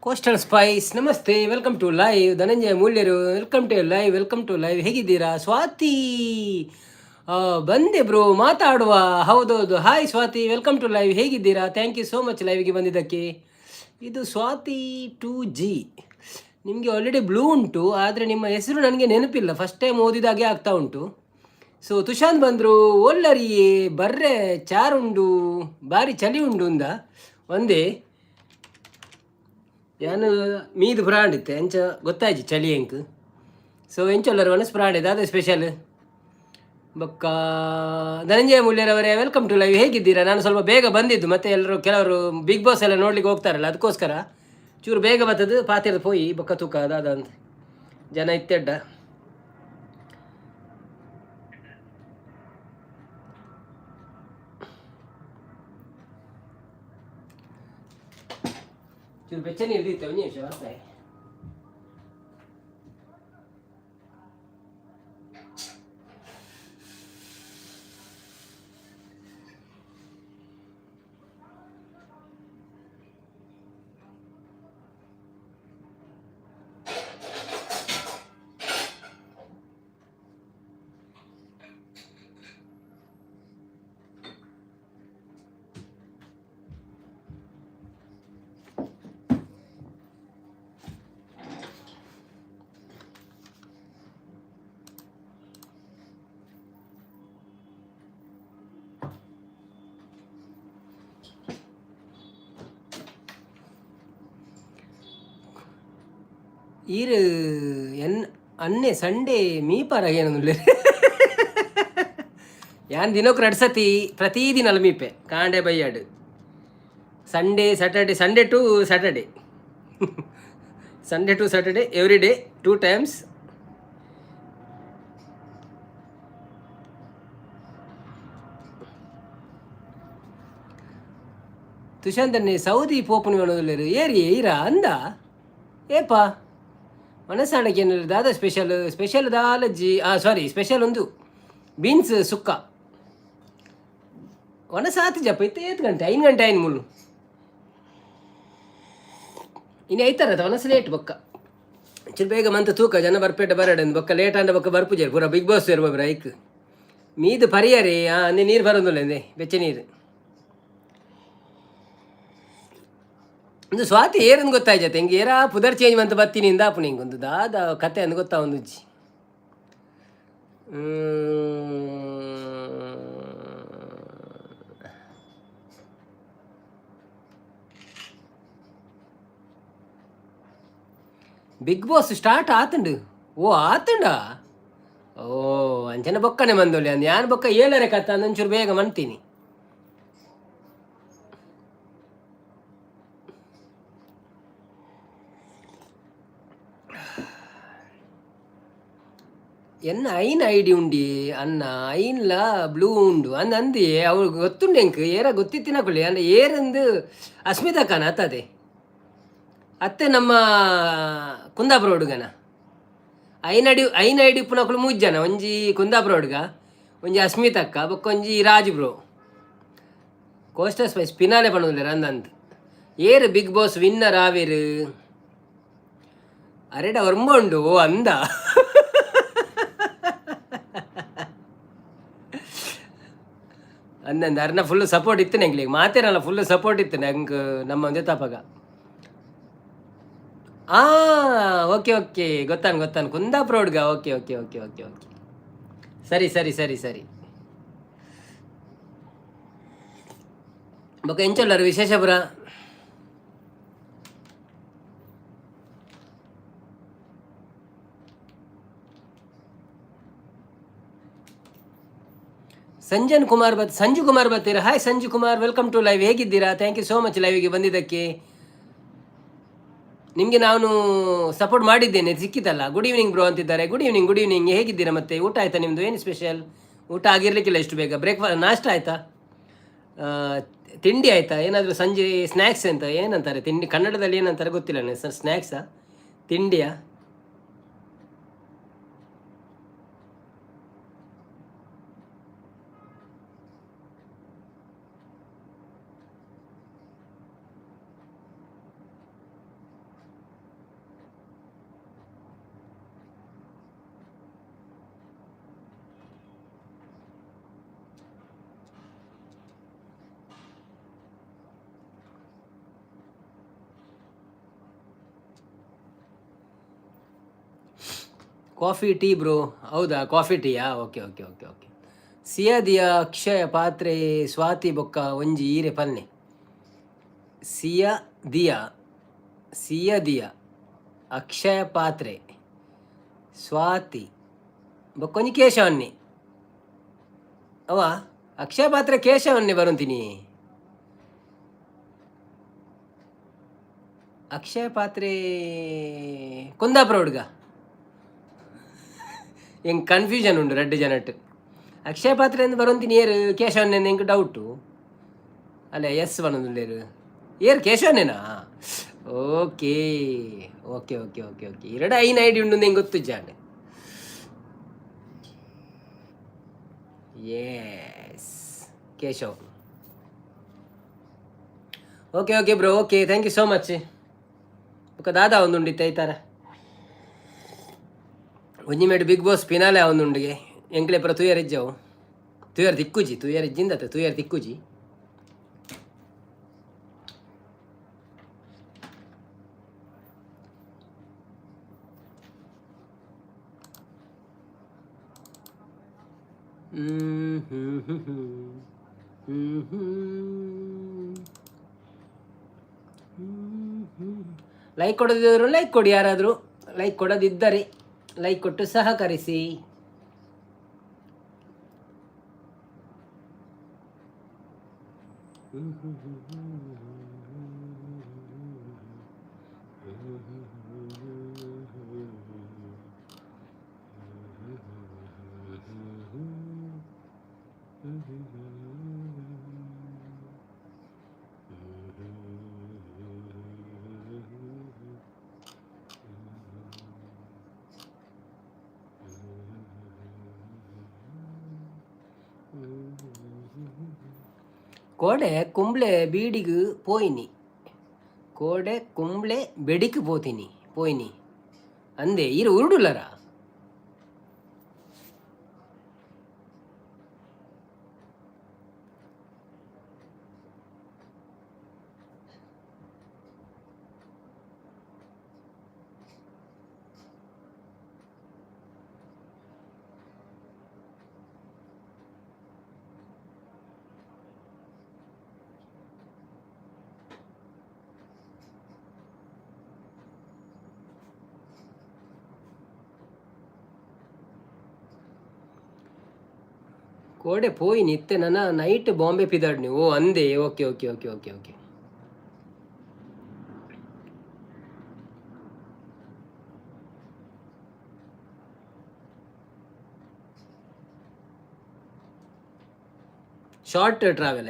Coastal Spice, namaste, welcome to live. Dhananjaya ಮೂಲ್ಯರು, welcome to live, welcome to live. ಹೇಗಿದ್ದೀರಾ? ಸ್ವಾತಿ ಬಂದೆ bro, ಮಾತಾಡುವ. ಹೌದೌದು. Hi Swati, welcome to live. ಹೇಗಿದ್ದೀರಾ? Thank you so much ಲೈವ್ಗೆ ಬಂದಿದ್ದಕ್ಕೆ. ಇದು Swathi 2G. ನಿಮಗೆ ಆಲ್ರೆಡಿ ಬ್ಲೂ ಉಂಟು, ಆದರೆ ನಿಮ್ಮ ಹೆಸರು ನನಗೆ ನೆನಪಿಲ್ಲ. ಫಸ್ಟ್ ಟೈಮ್ ಓದಿದಾಗೆ ಆಗ್ತಾ ಉಂಟು. ಸೊ ತುಷಾಂತ್ ಬಂದರು. ಒಲ್ಲರಿ ಬರ್ರೆ, ಚಾರುಂಡು, ಬಾರಿ ಚಳಿ ಉಂಡು ಅಂದ. ಒಂದೇ ಯಾನು ಮೀದು ಬ್ರಾಂಡ್ ಇತ್ತೆ, ಅಂಚ ಗೊತ್ತಾಯ್ತು ಚಳಿ ಎಂಕ್. ಸೊ ಎಂಚೊಲ್ಲರು? ಒಣಸ್ ಬ್ರಾಂಡ್ ಇದೆ, ಅದೇ ಸ್ಪೆಷಲ್. ಬೊಕ್ಕ ಧನಂಜಯ ಮೂಲ್ಯರವರೇ, welcome to live. ಹೇಗಿದ್ದೀರಾ? ನಾನು ಸ್ವಲ್ಪ ಬೇಗ ಬಂದಿದ್ದು, ಮತ್ತೆ ಎಲ್ಲರೂ ಕೆಲವರು ಬಿಗ್ ಬಾಸ್ ಎಲ್ಲ ನೋಡ್ಲಿಕ್ಕೆ ಹೋಗ್ತಾರಲ್ಲ, ಅದಕ್ಕೋಸ್ಕರ ಚೂರು ಬೇಗ ಬರ್ತದೆ. ಪಾತ್ರದ ಪೋಯಿ ಬೊಕ್ಕ ತೂಕ ಅದಾದ ಅಂತ ಜನ ಇತ್ತೆಡ್ಡ. ಚೂರು ಬೆಚ್ಚ ನೀರು ಇತ್ತು, ಒಂದು ನಿಮಿಷ ಬರ್ತಾರೆ. ಈರು ಎನ್ ಅನ್ನೆ ಸಂಡೇ ಮೀಪಾರ ಏನಂದ್ರೆ, ಯಾನ್ ದಿನಕ್ಕೆ ಎರಡು ಸತಿ, ಪ್ರತಿದಿನ ಅಲ್ಲ ಮೀಪೆ, ಕಾಂಡೆ ಬೈಯಾಡು. Sunday, Saturday, Sunday to Saturday, Sunday to Saturday, every day two times. ತುಷಾಂತನ್ನೇ Saudi ಪೋಪುನ ವೇಣುದಿಲ್ಲೆರ್ ಏರಿ ಈರಾ ಅಂದ ಏಪಾ ಮನಸ್ಸಾಣಕ್ಕೆ ದಾದ ಸ್ಪೆಷಲ್? ಸ್ಪೆಷಲ್ ದಾಲಜ್ಜಿ, ಸಾರಿ, ಸ್ಪೆಷಲ್ ಒಂದು ಬೀನ್ಸ್ ಸುಕ್ಕ. ಒಣಸಾತಿ ಜಪ್ಪ ಇತ್ತು. ಏತ್ ಗಂಟೆ? 5 ಗಂಟೆ ಐನ್ ಮುಳ್ಳು ಇನ್ನು ಐತಾರ ಒಣಸ ಲೇಟ್. ಬೊಕ್ಕ ಚೂರು ಬೇಗ ಮಂತ ತೂಕ, ಜನ ಬರ್ಪೇಟ ಬರಡ. ಬೊಕ್ಕ ಲೇಟ್ ಅಂದ ಬೊಕ್ಕ ಬರ್ಪುಜೇರು ಪೂರ. ಬಿಗ್ ಬಾಸ್ ಇರುವ ಐಕ್ ಮೀದು ಪರಿಯರಿ. ಅಂದೆ ನೀರು ಬರೋದಿಲ್ಲ ಅಂದೆ, ಬೆಚ್ಚ ನೀರು. ಒಂದು ಸ್ವಾತಿ ಏರಂದು ಗೊತ್ತಾಯ್ತತೆ ಹಿಂಗೆ. ಏರಾ ಪುದರ್ ಚೇಂಜ್ ಮಂತ ಬತ್ತೀನಿ ಇಂದಾಪು. ನಿಂಗೆ ಒಂದು ದಾದ ಕತೆ ಅಂದ್ ಗೊತ್ತಾ ಒಂದು ಉಜ್ಜಿ. ಬಿಗ್ ಬಾಸ್ ಸ್ಟಾರ್ಟ್ ಆತಂಡು. ಓ, ಆತಂಡ. ಓ, ಅಂಚನೆ ಬೊಕ್ಕನೆ ಬಂದೊಲಿ ಅಂದ್. ಯಾನ್ ಬೊಕ್ಕ ಏಳರೆ ಕತ್ತ ಅಂದೊಂಚೂರು ಬೇಗ ಮಂತೀನಿ. ಎನ್ನ ಐನ್ ಐಡಿ ಉಂಡಿ ಅನ್ನ, ಐನ್ಲ ಬ್ಲೂ ಉಂಡು ಅಂದ್ ಅಂದಿ. ಅವ್ಳು ಗೊತ್ತುಂಡು ಎಂಕ್, ಏರ ಗೊತ್ತಿತ್ತಿನಕುಲಿ ಅಂದ. ಏರಂದು ಅಸ್ಮಿತಾ ಖಾನ್ ಅತ್ತದೆ ಅತ್ತೆ, ನಮ್ಮ ಕುಂದಾಪುರ ಹುಡುಗನ. ಐನ್ ಅಡಿ, ಐನ್ ಐಡಿ ಉಪ್ಪುನಕುಲು ಮೂಜ್ ಜನ. ಒಂಜಿ ಕುಂದಾಪುರ ಹುಡುಗ, ಒಂಜಿ ಅಸ್ಮಿತಾ ಅಕ್ಕ, ಬೊಕ್ಕ ಒಂಜಿ Raj bro. Coastal spice finale ಪಣುಲ್ಲೆರ್ ಅಂದಂತ. ಏರ್ ಬಿಗ್ ಬಾಸ್ ವಿನ್ನರ್ ಆವೇರು? ಅರೆಡ ಒರ್ಂಬ ಉಂಡು. ಓ ಅಂದ. ಅಂದಂದು ಅರ್ನ ಫುಲ್ ಸಪೋರ್ಟ್ ಇತ್ತು ಎಂಕ್ಲೆಗ್, ಮಾತೇರಲ್ಲ, ಫುಲ್ ಸಪೋರ್ಟ್ ಇತ್ತು ನಂಗೆ ನಮ್ಮ ಒಂದೇ ತಾಪಗ. ಆ ಓಕೆ ಓಕೆ, ಗೊತ್ತಾನು ಗೊತ್ತಾನು. ಕುಂದಾಪುರ ಹುಡ್ಗ. Okay okay okay okay okay, ಸರಿ ಸರಿ ಸರಿ ಸರಿ. ಬೊಕ ಎಂಚೊಲ್ಲರು ವಿಶೇಷಪುರ? ಸಂಜನ್ ಕುಮಾರ್ ಬತ್, ಸಂಜು ಕುಮಾರ್ ಬರ್ತೀರಾ. Hi Sanju Kumar, welcome to live. ಹೇಗಿದ್ದೀರಾ? Thank you so much ಲೈವ್ಗೆ ಬಂದಿದ್ದಕ್ಕೆ. ನಿಮಗೆ ನಾನು ಸಪೋರ್ಟ್ ಮಾಡಿದ್ದೇನೆ, ಸಿಕ್ಕಿತಲ್ಲ. ಗುಡ್ ಈವ್ನಿಂಗ್ ಬ್ರೋ ಅಂತಿದ್ದಾರೆ. Good evening, good evening. ಹೇಗಿದ್ದೀರಾ ಮತ್ತೆ? ಊಟ ಆಯ್ತಾ ನಿಮ್ಮದು? ಏನು ಸ್ಪೆಷಲ್? ಊಟ ಆಗಿರಲಿಕ್ಕಿಲ್ಲ ಎಷ್ಟು ಬೇಗ. ಬ್ರೇಕ್ಫಾಸ್ಟ್, ನಾಷ್ಟ ಆಯಿತಾ? ತಿಂಡಿ ಆಯಿತಾ? ಏನಾದರೂ ಸಂಜೆ ಸ್ನ್ಯಾಕ್ಸ್ ಅಂತ ಏನಂತಾರೆ? ತಿಂಡಿ ಕನ್ನಡದಲ್ಲಿ ಏನಂತಾರೆ ಗೊತ್ತಿಲ್ಲ ನನಗೆ ಸರ್. ಸ್ನ್ಯಾಕ್ಸಾ, ತಿಂಡಿಯಾ? Coffee tea bro? ಹೌದಾ, ಕಾಫಿ ಟೀಯಾ? Okay okay okay okay. ಸಿಯಾದಿಯ ಅಕ್ಷಯ ಪಾತ್ರೆ ಸ್ವಾತಿ ಬೊಕ್ಕ ಒಂಜಿ ಈರೆ ಪನ್ನೆ. ಸಿಯದಿಯ, ಸಿಯದಿಯ ಅಕ್ಷಯ ಪಾತ್ರೆ ಸ್ವಾತಿ ಬೊಕ್ಕ ಒಂಜಿ ಕೇಶವನ್ನಿ ಅವ. ಅಕ್ಷಯ ಪಾತ್ರೆ ಕೇಶವನ್ನೇ ಬರುಂತೀನಿ. ಅಕ್ಷಯ ಪಾತ್ರೆ ಕುಂದಾಪುರ ಹುಡುಗ. ಎಂಕ್ ಕನ್ಫ್ಯೂಷನ್ ಉಂಡು ರಡ್ಡ್ ಜನಟ್. ಅಕ್ಷಯ ಪಾತ್ರೆ ಎಂದು ಬರೊಂತಿನಿ ಏರು, ಕೇಶವನ್ನೇ? ಎಂಕ್ ಡೌಟು. ಅಲ್ಲ, ಎಸ್ ಪನೊಂದುಲ್ಲೆರ್. ಏರ್, ಕೇಶವನೇನಾ? Okay okay okay okay okay. ಇರಡ ಐನ್ ಐಡಿ ಉಂಡು, ಎಂಕ್ ಗೊತ್ತುಜ್ಜಾಂಡ್. Yes, Keshav. Okay okay bro, okay, thank you so much. ಬೊಕ ದಾದಾ ಒಂದುಂಡಿತ್ತೆ ಐತಾರ? ಒಂಜಿ ಮೇಡ್ ಬಿಗ್ ಬಾಸ್ ಫಿನಾಲೆ ಆವೊಂದುಂಡುಗೆ. ಎಂಕ್ಲೆ ಪೂರ ತೂಯರ್ ಇಜ್ಜವು, ತೂಯರ್ ತಿಕ್ಕುಜಿ. ತೂಯರ್ ಇಜ್ಜಿಂದತ್ತೆ, ತೂಯರ್ ತಿಕ್ಕುಜಿ. ಹ್ಮ್ ಹ್ಮ್ ಹ್ಮ್ ಹ್ಮ್ ಹ್ಮ್ ಹ್ಮ್ ಹ್ಮ್. ಲೈಕ್ ಕೊಡದಿದ್ದರು ಲೈಕ್ ಕೊಡಿ. ಯಾರಾದರೂ ಲೈಕ್ ಕೊಡದಿದ್ದರೆ ಲೈಕ್ ಕೊಟ್ಟು ಸಹಕರಿಸಿ. ಕೋಡೆ ಕುಂಬ್ಳೆ ಬೀಡಿಗೆ ಪೋಯಿನಿ, ಕೋಡೆ ಕುಂಬ್ಳೆ ಬೆಡಿಕ್ ಪೋತೀನಿ ಪೋಯಿನಿ ಅಂದೆ. ಈರು ಉರುಡುಲ್ಲರ? ಕೋಡೆ ಪೋಯಿನಿ ಇತ್ತೆ ನನ ನೈಟ್ ಬಾಂಬೆ ಪಿದಾಡ್ನಿ. ಓ ಅಂದೆ. Okay okay okay okay okay. Short travel,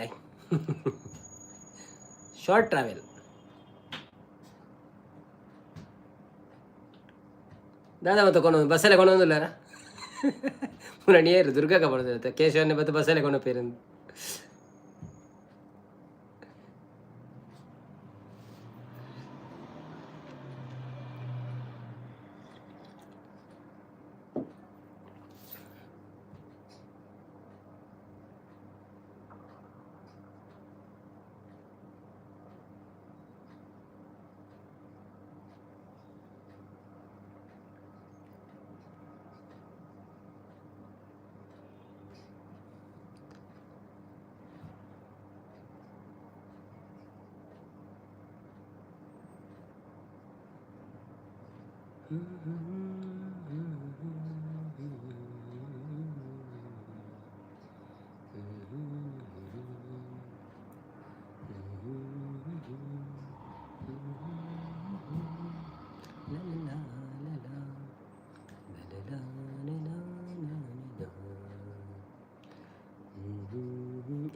short travel. ದಾದಾ ಮತ್ತೆ ಕೊನೊಂದು ಬಸ್ಸಲ್ಲೇ ಕೊನೊಂದುಲ್ಲಾರ? ಪುನಃ ದುರ್ಗಕ್ಕ ಪಡೋದು ಕೇಶವನ್ನೇ ಬತ್ತು ಬಸ್ಸಲ್ಲೇ ಕೊನೊಪೇರು.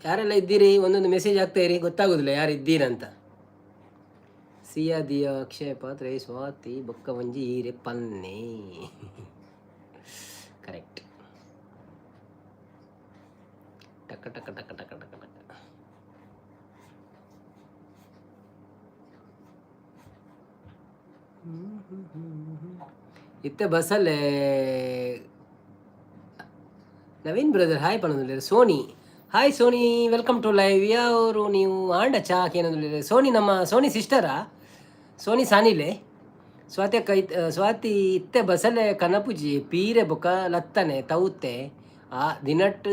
ಯಾರೆಲ್ಲ ಇದ್ದೀರಿ, ಒಂದೊಂದು ಮೆಸೇಜ್ ಹಾಕ್ತಾ ಇರಿ, ಗೊತ್ತಾಗೋದಿಲ್ಲ ಯಾರು ಇದ್ದೀರಂತ. ಸಿಯಾ, ದಿಯಾ, ಅಕ್ಷಯ ಪಾತ್ರೆ, ಸ್ವಾತಿ, ಬೊಕ್ಕವಂಜಿ, ಹೀರೆ, ಪನ್ನೆ. ಕರೆಕ್ಟ್. ಟಕ ಟಕ ಟಕ ಟಕ ಟಕ ಟಕ. ಇತ್ತೆ ಬಸ್ಸಲ್ಲೇ ನವೀನ್ ಬ್ರದರ್ ಹಾಯ್ ಪನ್ನೊಂದುಲ್ಲೆರ್. Sony, hi Sony, welcome to live. ಯಾವರು ನೀವು? ಆಂಡ ಚಾ ಕೇನೊಂದುಲ್ಲೆರ್. ಸೋನಿ ನಮ್ಮ ಸೋನಿ ಸಿಸ್ಟರಾ? ಸೋನಿ ಸಾನಿಲೆ. ಸ್ವಾತಿ ಅಕ್ಕ, ಸ್ವಾತಿ, ಇತ್ತೆ ಬಸಲೆ ಕನಪುಜಿ, ಪೀರೆ ಬೊಕ ಲತ್ತನೆ ತೌತೆ ಆ ದಿನಟ್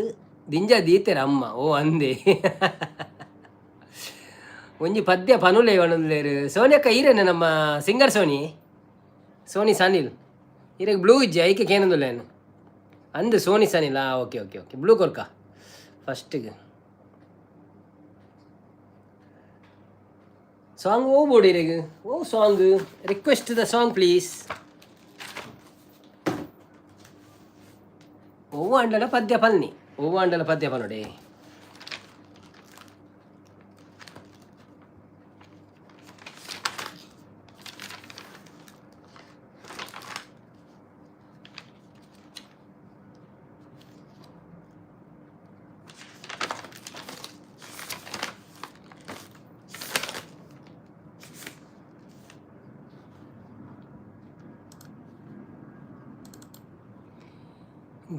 ದಿಂಜ ದೀತೆರ್ ಅಮ್ಮ. ಓ ಅಂದೆ, ಒಂಜಿ ಪದ್ಯ ಪನುಲೆ ಪನೊಂದುಲ್ಲೆರ್. ಸೋನಿ ಅಕ್ಕ, ಈರೆನೆ ನಮ್ಮ ಸಿಂಗರ್ ಸೋನಿ. ಸೋನಿ ಸಾನಿಲ್, ಇರೆಗ್ ಬ್ಲೂ ಇಜ್ಜಿ, ಐಕೆ ಕೇನೊಂದುಲ್ಲೇನು ಅಂದು. ಸೋನಿ ಸಾನಿಲ್, ಆ ಓಕೆ ಓಕೆ ಓಕೆ, ಬ್ಲೂ ಕೊರ್ಕ ಫಸ್ಟಿಗೆ. ಸಾಂಗ್ ಓ ಬೋಡು ಇರೆಗ್? ಓ song? Request the song please. ಓ ಆಂಡಲ ಪದ್ಯ ಪನ್ನಿ, ಓ ಆಂಡಲ ಪದ್ಯ ಪನೊಡೆ.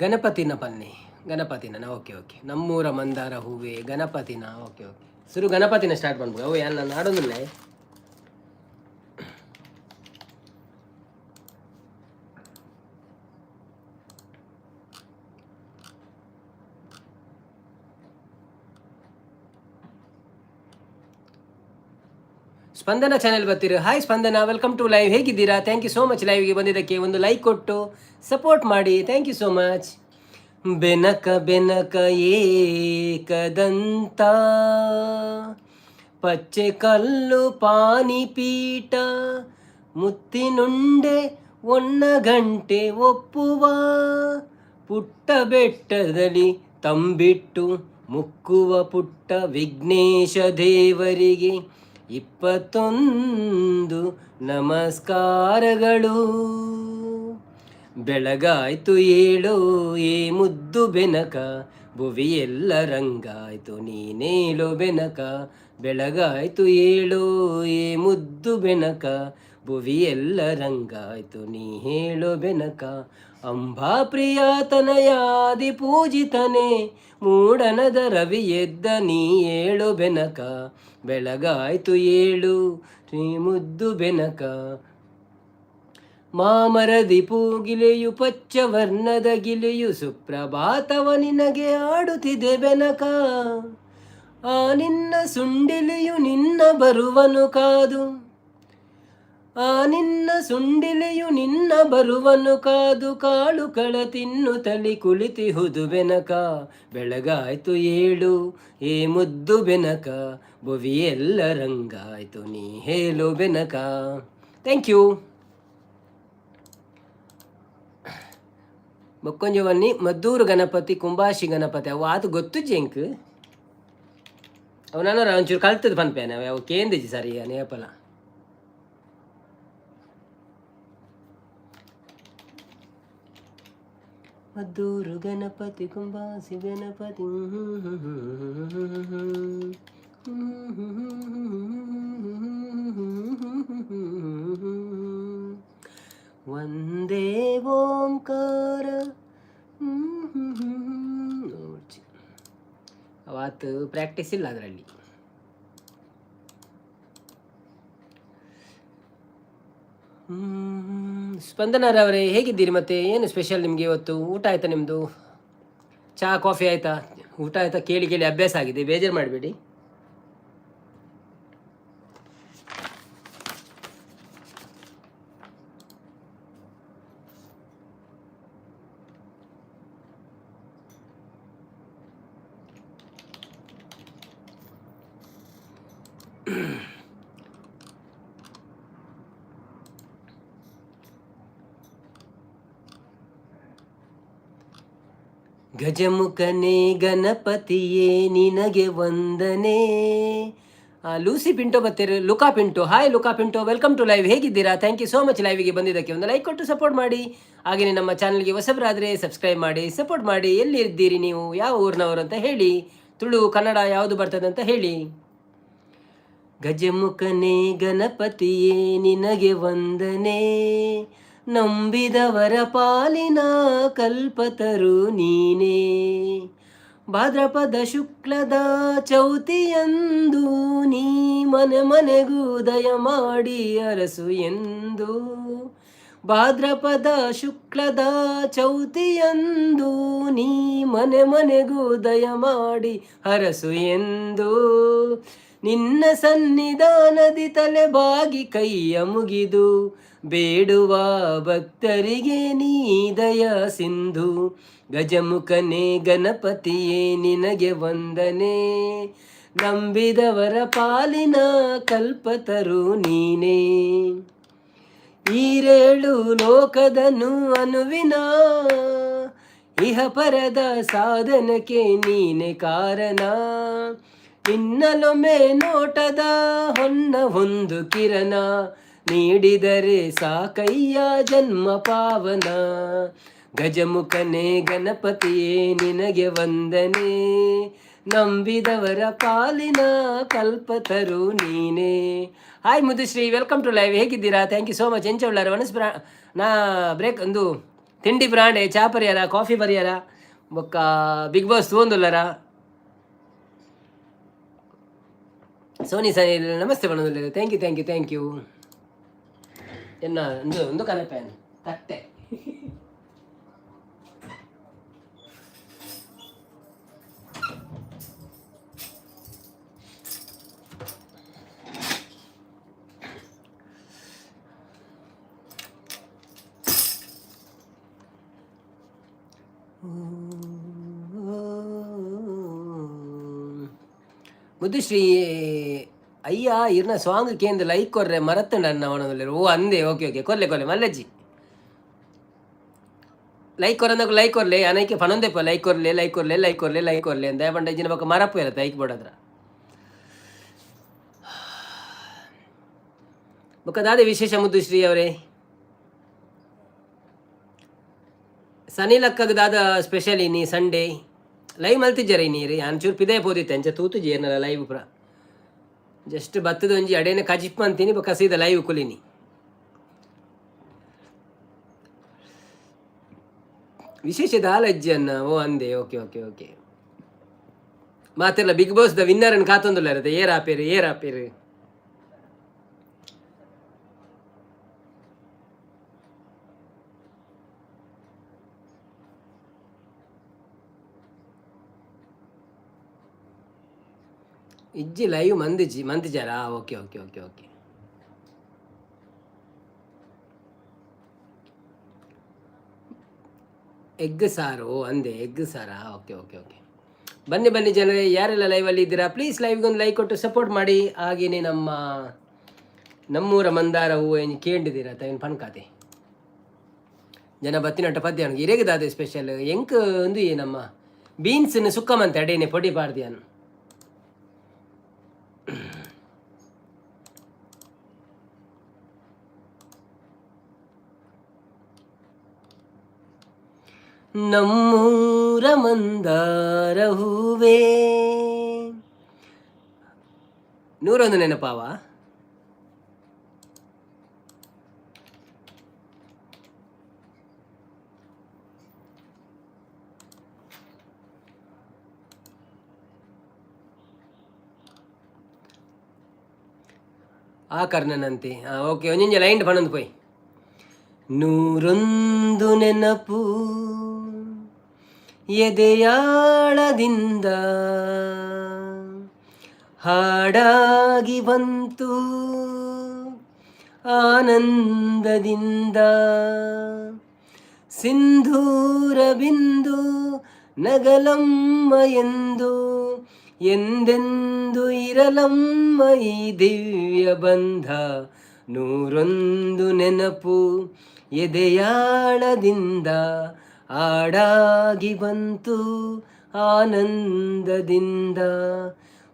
ಗಣಪತಿನ ಪನ್ನಿ, ಗಣಪತಿನ. ಓಕೆ ಓಕೆ, ನಮ್ಮೂರ ಮಂದಾರ ಹೂವೆ, ಗಣಪತಿನ. ಓಕೆ ಓಕೆ, ಸುರು ಗಣಪತಿನ ಸ್ಟಾರ್ಟ್ ಮಾಡ್ಬೋದು. ಅವು ಯಾನ್ ನಾನು ಆಡೋದಿಲ್ಲ. ಸ್ಪಂದನ ಚಾನೆಲ್ ಬರ್ತೀರಿ. Hi Spandana, welcome to live. ಹೇಗಿದ್ದೀರಾ? Thank you so much ಲೈವ್ಗೆ ಬಂದಿದ್ದಕ್ಕೆ. ಒಂದು ಲೈಕ್ ಕೊಟ್ಟು ಸಪೋರ್ಟ್ ಮಾಡಿ. Thank you so much. Benaka Benaka Ekadanta, ಪಚ್ಚೆ ಕಲ್ಲು ಪಾನಿಪೀಠ, ಮುತ್ತಿನುಂಡೆ ಒನ್ನ ಗಂಟೆ ಒಪ್ಪುವ, ಪುಟ್ಟ ಬೆಟ್ಟದಲ್ಲಿ ತಂಬಿಟ್ಟು ಮುಕ್ಕುವ ಪುಟ್ಟ ವಿಘ್ನೇಶ ದೇವರಿಗೆ 21 ನಮಸ್ಕಾರಗಳು. ಬೆಳಗಾಯ್ತು ಏಳೋ ಏ ಮುದ್ದು ಬೆನಕ, ಭುವಿಯೆಲ್ಲ ರಂಗಾಯ್ತು ನೀನೇಳೋ ಬೆನಕ. ಬೆಳಗಾಯ್ತು ಏಳೋ ಏ ಮುದ್ದು ಬೆನಕ, ಭುವಿಯೆಲ್ಲ ರಂಗಾಯ್ತು ನೀ ಹೇಳೋ ಬೆನಕ. ಅಂಬಾ ಪ್ರಿಯಾತನಯಾದಿ ಪೂಜಿತನೇ, ಮೂಡನದ ರವಿ ಎದ್ದ ನೀ ಏಳು ಬೆನಕ. ಬೆಳಗಾಯ್ತು ಏಳು ಶ್ರೀ ಮುದ್ದು ಬೆನಕ. ಮಾಮರದಿ ಪೂಗಿಲೆಯು ಪಚ್ಚ ವರ್ಣದ ಗಿಲೆಯು ಸುಪ್ರಭಾತವ ನಿನಗೆ ಆಡುತ್ತಿದೆ ಬೆನಕ. ಆ ನಿನ್ನ ಸುಂಡಿಲೆಯು ನಿನ್ನ ಬರುವನು ಕಾದು, ಆ ನಿನ್ನ ಸುಂಡಿಲೆಯು ನಿನ್ನ ಬರುವನು ಕಾದು, ಕಾಳು ಕಳ ತಿನ್ನುತ್ತಲಿ ಕುಳಿತಿಹುದು ಬೆನಕ. ಬೆಳಗಾಯ್ತು ಏಳು ಏ ಮುದ್ದು ಬೆನಕ, ಭುವಿಯೆಲ್ಲ ರಂಗಾಯ್ತು ನೀ ಹೇಳು ಬೆನಕ. Thank you. ಬೊಕ್ಕೊಂಜವನ್ನಿ ಮದ್ದೂರು ಗಣಪತಿ, ಕುಂಬಾಶಿ ಗಣಪತಿ, ಅವು ಆತು ಗೊತ್ತುಜ್ಜಿ ಎಂಕ್. ಅವು ನಾನು ಒಂಚೂರು ಕಲ್ತದ ಪನ್ಪೇನೆ, ಅವು ಕೇಂದಿಜಿ ಸರಿ ನೇಪಲ. ಮದ್ದೂರು ಗಣಪತಿ, ಕುಂಬಾಸಿ ಗಣಪತಿ. ಒಂದೇ ಓಂಕಾರ. ಅವತ್ತು ಪ್ರಾಕ್ಟೀಸ್ ಇಲ್ಲ ಅದರಲ್ಲಿ. ಸ್ಪಂದನರವರೇ, ಹೇಗಿದ್ದೀರಿ? ಮತ್ತೆ ಏನು ಸ್ಪೆಷಲ್ ನಿಮಗೆ ಇವತ್ತು? ಊಟ ಆಯಿತಾ ನಿಮ್ಮದು? ಚಹಾ ಕಾಫಿ ಆಯಿತಾ? ಊಟ ಆಯಿತಾ? ಕೇಳಿ ಕೇಳಿ ಅಭ್ಯಾಸ ಆಗಿದೆ, ಬೇಜಾರು ಮಾಡಬೇಡಿ. ಗಜಮುಖನೇ ಗಣಪತಿಯೇ ನಿನಗೆ ವಂದನೆ. ಲೂಸಿ ಪಿಂಟೋ ಬತ್ತೀರಿ, Luca Pinto. Hi Luca Pinto, welcome to live. ಹೇಗಿದ್ದೀರಾ? Thank you so much. ಲೈವ್ಗೆ ಬಂದಿದ್ದಕ್ಕೆ ಒಂದು ಲೈಕ್ ಕೊಟ್ಟು ಸಪೋರ್ಟ್ ಮಾಡಿ. ಹಾಗೆಯೇ ನಮ್ಮ ಚಾನಲ್ಗೆ ಹೊಸಬರಾದರೆ ಸಬ್ಸ್ಕ್ರೈಬ್ ಮಾಡಿ, ಸಪೋರ್ಟ್ ಮಾಡಿ. ಎಲ್ಲಿ ಇದ್ದೀರಿ ನೀವು, ಯಾವ ಊರಿನವರು ಅಂತ ಹೇಳಿ. ತುಳು, ಕನ್ನಡ ಯಾವುದು ಬರ್ತದೆ ಅಂತ ಹೇಳಿ. ಗಜಮುಖನೇ ಗಣಪತಿಯೇ ನಿನಗೆ ವಂದನೆ, ನಂಬಿದವರ ಪಾಲಿನ ಕಲ್ಪತರು ನೀನೇ. ಭಾದ್ರಪದ ಶುಕ್ಲದ ಚೌತಿಯಂದು ನೀ ಮನೆ ಮನೆಗೂ ದಯ ಮಾಡಿ ಅರಸು ಎಂದು. ಭಾದ್ರಪದ ಶುಕ್ಲದ ಚೌತಿಯಂದು ನೀ ಮನೆ ಮನೆಗೂ ದಯ ಮಾಡಿ ಹರಸು ಎಂದು. ನಿನ್ನ ಸನ್ನಿಧಾನದಿ ತಲೆಬಾಗಿ ಕೈಯ ಮುಗಿದು ಬೇಡುವ ಭಕ್ತರಿಗೆ ನೀ ದಯ ಸಿಂಧು. ಗಜಮುಖನೇ ಗಣಪತಿಯೇ ನಿನಗೆ ವಂದನೆ, ನಂಬಿದವರ ಪಾಲಿನ ಕಲ್ಪತರು ನೀನೇ. ಈರೇಳು ಲೋಕದನು ಅನುವಿನ ಇಹ ಪರದ ಸಾಧನಕ್ಕೆ ನೀನೆ ಕಾರಣ. ನಿನ್ನಲೊಮ್ಮೆ ನೋಟದ ಹೊನ್ನ ಒಂದು ಕಿರಣ ನೀಡಿದರೆ ಸಾಕಯ್ಯ ಜನ್ಮ ಪಾವನ. ಗಜಮುಖನೇ ಗಣಪತಿಯೇ ನಿನಗೆ ವಂದನೆ, ನಂಬಿದವರ ಪಾಲಿನ ಕಲ್ಪತರು ನೀನೇ. Hi Mudushree, welcome to live. ಹೇಗಿದ್ದೀರಾ? Thank you so much. ಎಂಚ ಉಳ್ಳಾರ? ಒಣಸ್ ಬ್ರಾ ನಾ ಬ್ರೇಕ್ ಒಂದು ತಿಂಡಿ ಬ್ರಾಂಡೆ, ಚಾ ಪರಿಯಾರ, ಕಾಫಿ ಪರಿಯಾರ, ಬೊಕ್ಕ ಬಿಗ್ ಬಾಸ್ ತೂವೊಂದುಲ್ಲಾರ? ಸೋನಿ ಸನಿಲ್ ನಮಸ್ತೆ ಪನೊಂದುಲ್ಲೆರ್. Thank you, thank you, thank you. ಎನ್ನ ಒಂದು ಒಂದು ಕನಪೇನ್ ತಟ್ಟೆ. ಮುದ್ದುಶ್ರೀ ಅಯ್ಯ ಇರ್ನ ಸಾಂಗ್ ಕೇಂದ್ರ ಲೈಕ್ ಕೊರ್ರೆ ಮರತ್ತಂಡ ಅಣ್ಣ ಅವನದಲ್ಲಿ. ಓ ಅಂದೆ, ಓಕೆ ಓಕೆ, ಕೊರ್ಲೆ ಕೊರ್ಲೆ ಮಲ್ಲಜ್ಜಿ. ಲೈಕ್ ಕೊರಂದಾಗ ಲೈಕ್ ಕೊರ್ಲೆ ಅನೈಕೆ ಪನೊಂದೆಪ್ಪ. ಲೈಕ್ ಕೊರ್ಲೆ, ಲೈಕ್ ಕೊರ್ಲೆ, ಲೈಕ್ ಕೊರ್ಲೆ, ಲೈಕ್ ಕೊರ್ಲೆ ಅಂದ ಪಂಡ ಇಜ್ಜಿನ ಬೊಕ್ಕ ಮರಪ್ಪು ಇರತ್ತೆ ಐಕ್ ಬೋಡದ್ರ. ಬೊಕ್ಕ ದಾದೆ ವಿಶೇಷ ಮುದ್ದುಶ್ರೀ ಅವರೇ? ಸನಿಲಕ್ಕಗ್ ದಾದ ಸ್ಪೆಷಲ್ ಇನಿ ಸಂಡೇ? ಲೈವ್ ಮಲ್ತಿಜ್ಜರ ನೀರು? ಅಂಚೂರು ಪಿದೆ ಪೋದಿತ್ತೆ, ಅಂಚ ತೂತುಜಿ ಏನಲ್ಲ ಲೈವ್ ಪುರ. ಜಸ್ಟ್ ಬತ್ತದ ಒಂಜಿ ಅಡೇನೆ ಕಜಿಪ್ ಅಂತೀನಿ, ಬೊಕ್ಕ ಸೀದಾ ಲೈವ್ ಕುಲಿನಿ. ವಿಶೇಷ ದಾಲಜ್ಜಿ ಅನ್ನ. ಓ ಅಂದೆ, ಓಕೆ ಓಕೆ ಓಕೆ. ಮಾತೆಲ್ಲ ಬಿಗ್ ಬಾಸ್ the winner ಅನ್ನು ಕಾತೊಂದುಲ್ಲ ಇರುತ್ತೆ. ಏರ್ ಆಪೇರು, ಏರ್ ಆಪೇರು. ಇಜ್ಜಿ ಲೈವ್ ಮಂದಿಜಿ ಮಂದಿಜಾರಾ? Okay okay okay okay. Egg ಸಾರು ಅಂದೆ, ಎಗ್ ಸಾರಾ? Okay okay okay. ಬನ್ನಿ ಬನ್ನಿ ಜನರೇ, ಯಾರೆಲ್ಲ ಲೈವಲ್ಲಿ ಇದ್ದೀರಾ ಪ್ಲೀಸ್ ಲೈವ್ಗೆ ಒಂದು ಲೈಕ್ ಕೊಟ್ಟು ಸಪೋರ್ಟ್ ಮಾಡಿ. ಹಾಗೆಯೇ ನಮ್ಮ ನಮ್ಮೂರ ಮಂದಾರ ಹೂವು ಏನು ಕೇಳಿದ್ದೀರಾ ತೈನ್ ಪನ್ಕಾತೆ ಜನ ಬತ್ತಿನಟ್ಟ ಪದ್ಯ ಇರೇಗದಾದೆ ಸ್ಪೆಷಲ್ ಎಂಕ್ ಒಂದು ಈ ನಮ್ಮ ಬೀನ್ಸ್ ಸುಕ್ಕಮಂತೆ ಅಡೇನೆ ಪೊಡಿ ಪಾಡ್ದಿಯಾನು. ನಮ್ಮೂರ ಮಂದಾರ ಹೂವೇ. ನೂರೊಂದು ನೆನಪಾವ. ಆ ಕರ್ಣನಂತೆ. ಓಕೆ, ಒಂಜೊಂಜಿ ಲೈನ್ ಪಣೊಂದು ಪೋಯ್. ನೂರೊಂದು ನೆನಪು ಎದೆಯಾಳದಿಂದ ಹಾಡಾಗಿ ಬಂತು ಆನಂದದಿಂದ. ಸಿಂಧೂರ ಬಿಂದು ನಗಲಮ್ಮ ಎಂದು ಎಂದೆಂದು ಇರಲಮ್ಮ ಈ ದಿವ್ಯ ಬಂಧ. ನೂರೊಂದು ನೆನಪು ಎದೆಯಾಳದಿಂದ ಹಾಡಾಗಿ ಬಂತು ಆನಂದದಿಂದ.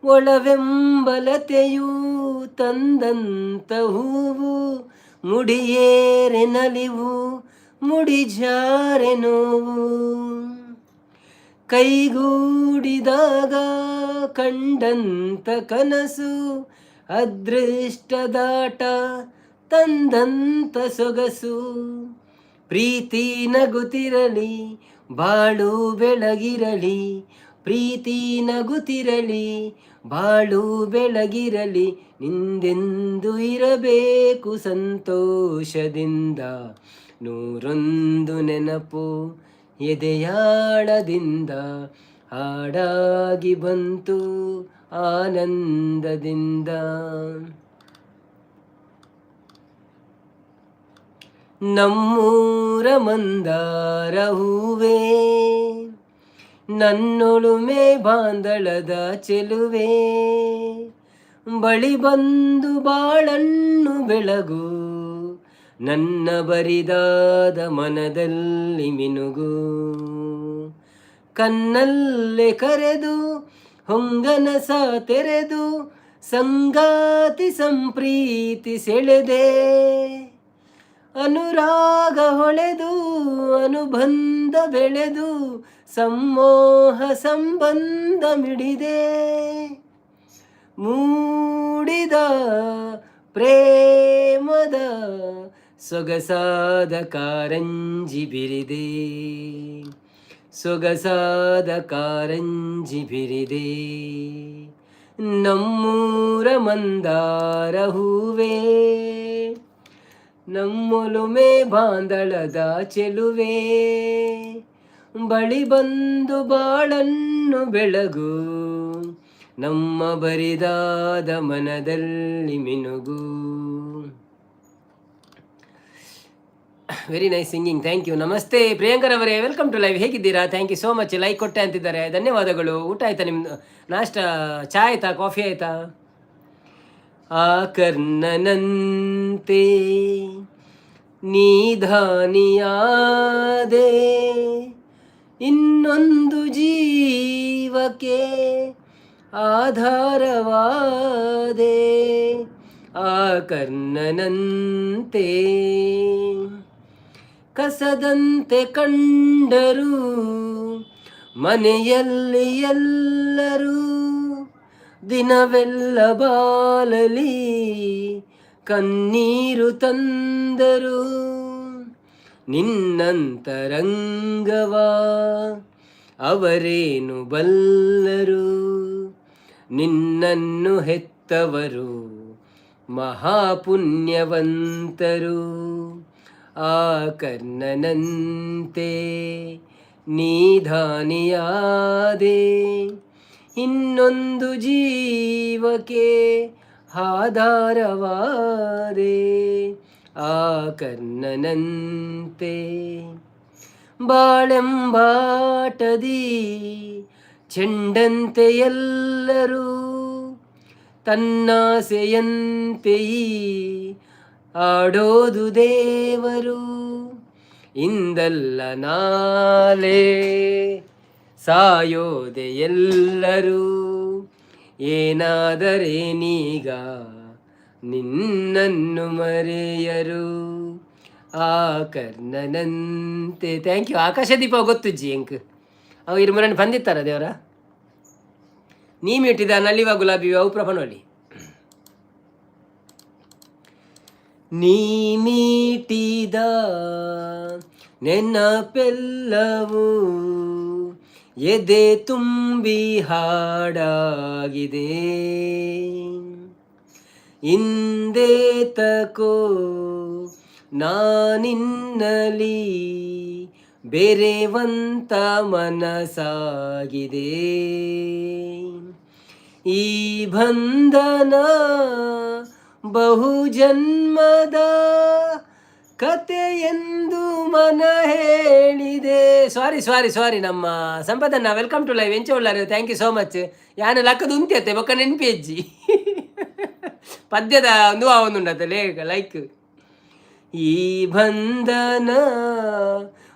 ಒಲವೆಂಬಲತೆಯು ತಂದಂತ ಹೂವು, ಮುಡಿಯೇರೆ ನಲಿವು, ಮುಡಿಜಾರೆ ನೋವು. ಕೈಗೂಡಿದಾಗ ಕಂಡಂತ ಕನಸು, ಅದೃಷ್ಟದಾಟ ತಂದಂತ ಸೊಗಸು. ಪ್ರೀತಿ ನಗುತ್ತಿರಲಿ, ಬಾಳು ಬೆಳಗಿರಲಿ. ಪ್ರೀತಿ ನಗುತ್ತಿರಲಿ, ಬಾಳು ಬೆಳಗಿರಲಿ. ನಿಂದೆಂದು ಇರಬೇಕು ಸಂತೋಷದಿಂದ. ನೂರೊಂದು ನೆನಪು ಎದೆಯಾಳದಿಂದ, ಹಾಡಾಗಿ ಬಂತು ಆನಂದದಿಂದ. ನಮ್ಮೂರ ಮಂದಾರ ಹೂವೇ, ನನ್ನೊಳುಮೆ ಬಾಂದಳದ ಚೆಲುವೆ, ಬಳಿ ಬಂದು ಬಾಳನ್ನು ಬೆಳಗು, ನನ್ನ ಬರಿದಾದ ಮನದಲ್ಲಿ ಮಿನುಗು. ಕಣ್ಣಲ್ಲೇ ಕರೆದು, ಹೊಂಗನಸ ತೆರೆದು, ಸಂಗಾತಿ ಸಂಪ್ರೀತಿ ಸೆಳೆದೆ. ಅನುರಾಗ ಹೊಳೆದು, ಅನುಬಂಧ ಬೆಳೆದು, ಸಮ್ಮೋಹ ಸಂಬಂಧ ಮಿಡಿದೆ. ಮೂಡಿದ ಪ್ರೇಮದ ಸೊಗಸಾದ ಕಾರಂಜಿ ಬಿರಿದೆ, ಸೊಗಸಾದ ಕಾರಂಜಿ ಬಿರಿದೆ. ನಮ್ಮೂರ ಮಂದಾರ ಹೂವೇ, ನಮ್ಮೊಲುಮೆ ಬಾಂದಳದ ಚೆಲುವೆ, ಬಳಿ ಬಂದು ಬಾಳನ್ನು ಬೆಳಗು, ನಮ್ಮ ಬರಿದಾದ ಮನದಲ್ಲಿ ಮಿನುಗು. Very nice singing, thank you. Namaste ಪ್ರಿಯಾಂಕರ್ ಅವರೇ, welcome to live. ಹೇಗಿದ್ದೀರಾ? Thank you so much. Like ಕೊಟ್ಟೆ ಅಂತಿದ್ದಾರೆ, ಧನ್ಯವಾದಗಳು. ಊಟ ಆಯ್ತಾ ನಿಮ್ದು? ನಾಷ್ಟ, ಚಾ ಆಯ್ತಾ? ಕಾಫಿ ಆಯ್ತಾ? ಆ ಕರ್ಣನಂತೆ ನೀ ದಾನಿಯಾದೆ, ಇನ್ನೊಂದು ಜೀವಕ್ಕೆ ಆಧಾರವಾದೆ. ಆ ಕರ್ಣನಂತೆ ಕಸದಂತೆ ಕಂಡರು ಮನೆಯಲ್ಲಿ ಎಲ್ಲರೂ, ದಿನವೆಲ್ಲ ಬಾಳಲಿ ಕಣ್ಣೀರು ತಂದರು. ನಿನ್ನಂತರಂಗವ ಅವರೇನು ಬಲ್ಲರು, ನಿನ್ನನ್ನು ಹೆತ್ತವರು ಮಹಾಪುಣ್ಯವಂತರು. ಆ ಕರ್ಣನಂತೆ ನೀ ದಾನಿಯಾದೆ, ಇನ್ನೊಂದು ಜೀವಕ್ಕೆ ಆಧಾರವಾದೆ. ಆ ಕರ್ಣನಂತೆ ಬಾಳೆಂಬಾಟದಿ ಚೆಂಡಂತೆ ಎಲ್ಲರೂ ತನ್ನಾಸೆಯಂತೆ ಆಡೋದು ದೇವರು. ಇಂದಲ್ಲ ನಾಳೆ ಸಾಯೋದೆ ಎಲ್ಲರೂ, ಏನಾದರೇನೀಗ ನಿನ್ನನ್ನು ಮರೆಯರು. ಆ ಕರ್ಣನಂತೆ. Thank you. ಆಕಾಶದೀಪ ಗೊತ್ತುಜ್ಜಿ ಎಂಕ್. ಅವು ಇರುಮರನ್ನು ಬಂದಿತ್ತಾರ ದೇವರ. ನೀ ಮೀಟಿದ ನಲಿವ ಗುಲಾಬಿ ಅವು ಪ್ರಭನೊಲಿ. ನೀ ಮೀಟಿದ ನೆನಪೆಲ್ಲವೂ ಎದೆ ತುಂಬಿ ಹಾಡಾಗಿದೆ. ಇಂದೇತಕೋ ನಾನಿನ್ನಲಿ ಬೆರೆವಂತ ಮನಸಾಗಿದೆ. ಈ ಬಂಧನ ಬಹುಜನ್ಮದ ಕತೆಯೆಂದು ಮನ ಹೇಳಿದೆ. ಸಾರಿ ಸಾರಿ ಸಾರಿ. ನಮ್ಮ ಸಂಪದನ್ನ, welcome to live. ಎಂಚ ಉಳ್ಳಾರು? Thank you so much. ಯಾನು ಲಕ್ಕದ ಉಂತಿ ಬೊಕ್ಕ ನೆನ್ಪಿ ಅಜ್ಜಿ ಪದ್ಯದ ಒಂದು ಒಂದುಂಡತ್ತೆ ಲೈಕ್. ಈ ಬಂಧನ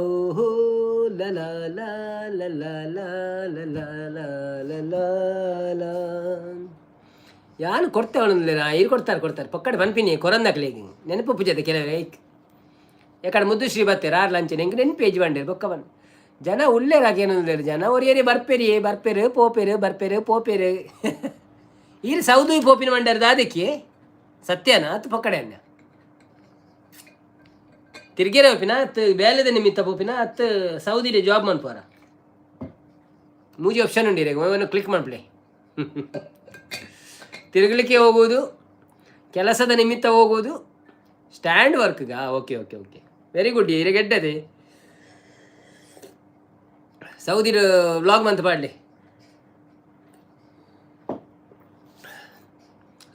ಓಹೋ ಲ ಲ ಲ ಲ ಲ ಲ ಲ ಲ ಲ ಲ. ಯಾನು ಕೊಡ್ತೆ ಅವನು, ಇರು ಕೊಡ್ತಾರೆ ಕೊಡ್ತಾರೆ ಪಕ್ಕಡೆ ಪನ್ಪಿನಿ ಕೊರಂದಕ್ಲೆಗ್ ನೆನಪು ಪೂಜೆ ಕೆಲವೇ ಎಕಡೆ ಮುದ್ದು ಶ್ರೀ ಬತ್ತೆರ್ ಆರ್ ಲಂಚನೆ ಎಂಕ್ ನೆನ್ಪೇಜ್ ಬಂಡೇರು ಬೊಕ್ಕ ಬನ್ ಜನ ಉಲ್ಲೇರಾಕ ಏನೊಂದುಲ್ಲೇರು ಜನ ಒರಿಯರಿ ಬರ್ಪೆರಿ ಬರ್ಪೆರು ಪೋಪೆರು ಬರ್ಪೆರು ಪೋಪೆರು. ಈರ್ ಸೌದು ಪೋಪಿನ ಮಂಡರ್ ದಾದಕ್ಕೆ ಸತ್ಯನಾ ಅತ್ತು ಪಕ್ಕಡೆ ಅನ್ನ ತಿರ್ಗೇರೆ ಹೋಪಿನ ಅತ್ತು ಬೇಲೆದ ನಿಮಿತ್ತ ಪೋಪಿನ ಅತ್ತು ಸೌದಿಡೆ ಜಾಬ್ ಮನ್ಪುವರ? ಮೂಜಿ ಆಪ್ಷನ್ ಉಂಡಿರೆ, ಕ್ಲಿಕ್ ಮಾಡ್ಪ್ಲೆ. ತಿರುಗಲಿಕ್ಕೆ ಹೋಗುವುದು, ಕೆಲಸದ ನಿಮಿತ್ತ ಹೋಗುವುದು, ಸ್ಟ್ಯಾಂಡ್ ವರ್ಕ್ಗಾ? Okay okay okay, very good. ಇರೆಗೆಡ್ಡದೆ Saudi vlog ಮಂತ್ ಪಾಡ್ಲಿ.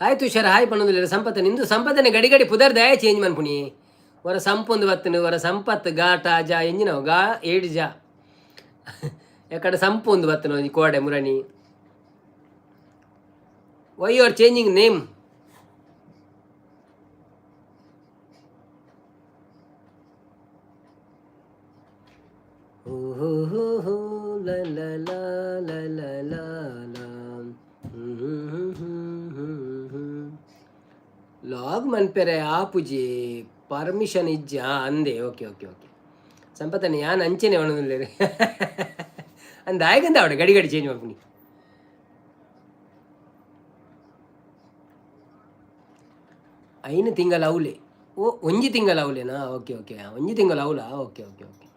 ಆಯ್ತು ಹುಷಾರ. ಹಾಯ್ ಪನ್ನೊಂದಿಲ್ಲ ಸಂಪತ್ತ ನಿಂದು ಸಂಪತ್ತನೆ ಗಡಿ ಗಡಿ ಪುದರ್ದ ಚೇಂಜ್ ಮನ್ಪುಣಿ. ವರ ಸಂಪೊಂದು ಬತ್ತನು ವರ ಸಂಪತ್ತು ಗಾ ಟಾ ಜಾ ಎಂಜಿನವು ಗಾ ಏಡ್ ಜಾ ಎಕಡೆ ಸಂಪೊಂದು ಬತ್ತನು ಒಂಜಿ ಕೋಡೆ ಮುರಣಿ. Why you are changing name? ಹೋ ಲ ಲ ಲ ಲ ಲ ಲ ಲ. ಲಾಗ್ ಮನ್ಪೆರೆ ಆಪುಜಿ, ಪರ್ಮಿಷನ್ ಇಜ್ಜ ಅಂದೆ. ಓಕೆ ಓಕೆ ಓಕೆ ಸಂಪತ್ತನ ಯಾನ್ ಅಂಚೆನೆ ಒಣದುಲ್ಲೆರ್ ಅಂದ್ ಆಯ್ಗಂದ ಅವಡೆ ಗಡಿ ಗಡಿ ಚೇಂಜ್ ಮಲ್ಪುನಿ. ಐನು ತಿಂಗಳ ಅವಲೆ? ಓ, ಒಂಜಿ ತಿಂಗಳ ಅವಲೇನಾ? ಓಕೆ ಓಕೆ, ಒಂಜಿ ತಿಂಗಳ ಅವಲಾ? Okay okay okay.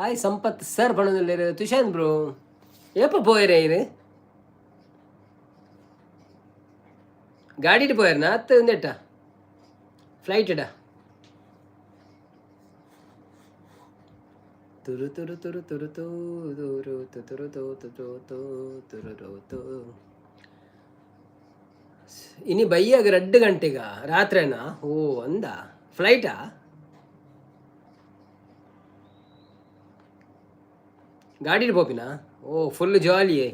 Hi Sampath sir ಪಣೊಂದುಲ್ಲೆರ್. Tushant bro ಏಪ ಪೋಯೆರೆ ಇರು? ಗಾಡಿಡ್ ಪೋಯೆರ್ನ ಅತ್ತ್ ಉಂದೆಟ್ಟ ಫ್ಲೈಟ್ ತುರು ತುರು ತುರು ತುರು ತುರು ತುರು ತುರು ತುರು ತುರು ತು. ಇನಿ ಬಯ್ಯಾಗ 2 ಗಂಟೆಗ ರಾತ್ರಿನಾ? ಓ ಅಂದ, ಫ್ಲೈಟಾ? ಗಾಡಿಡ್ ಪೋಪಿನಾ? ಓ ಫುಲ್ ಜಾಲಿಯೇ.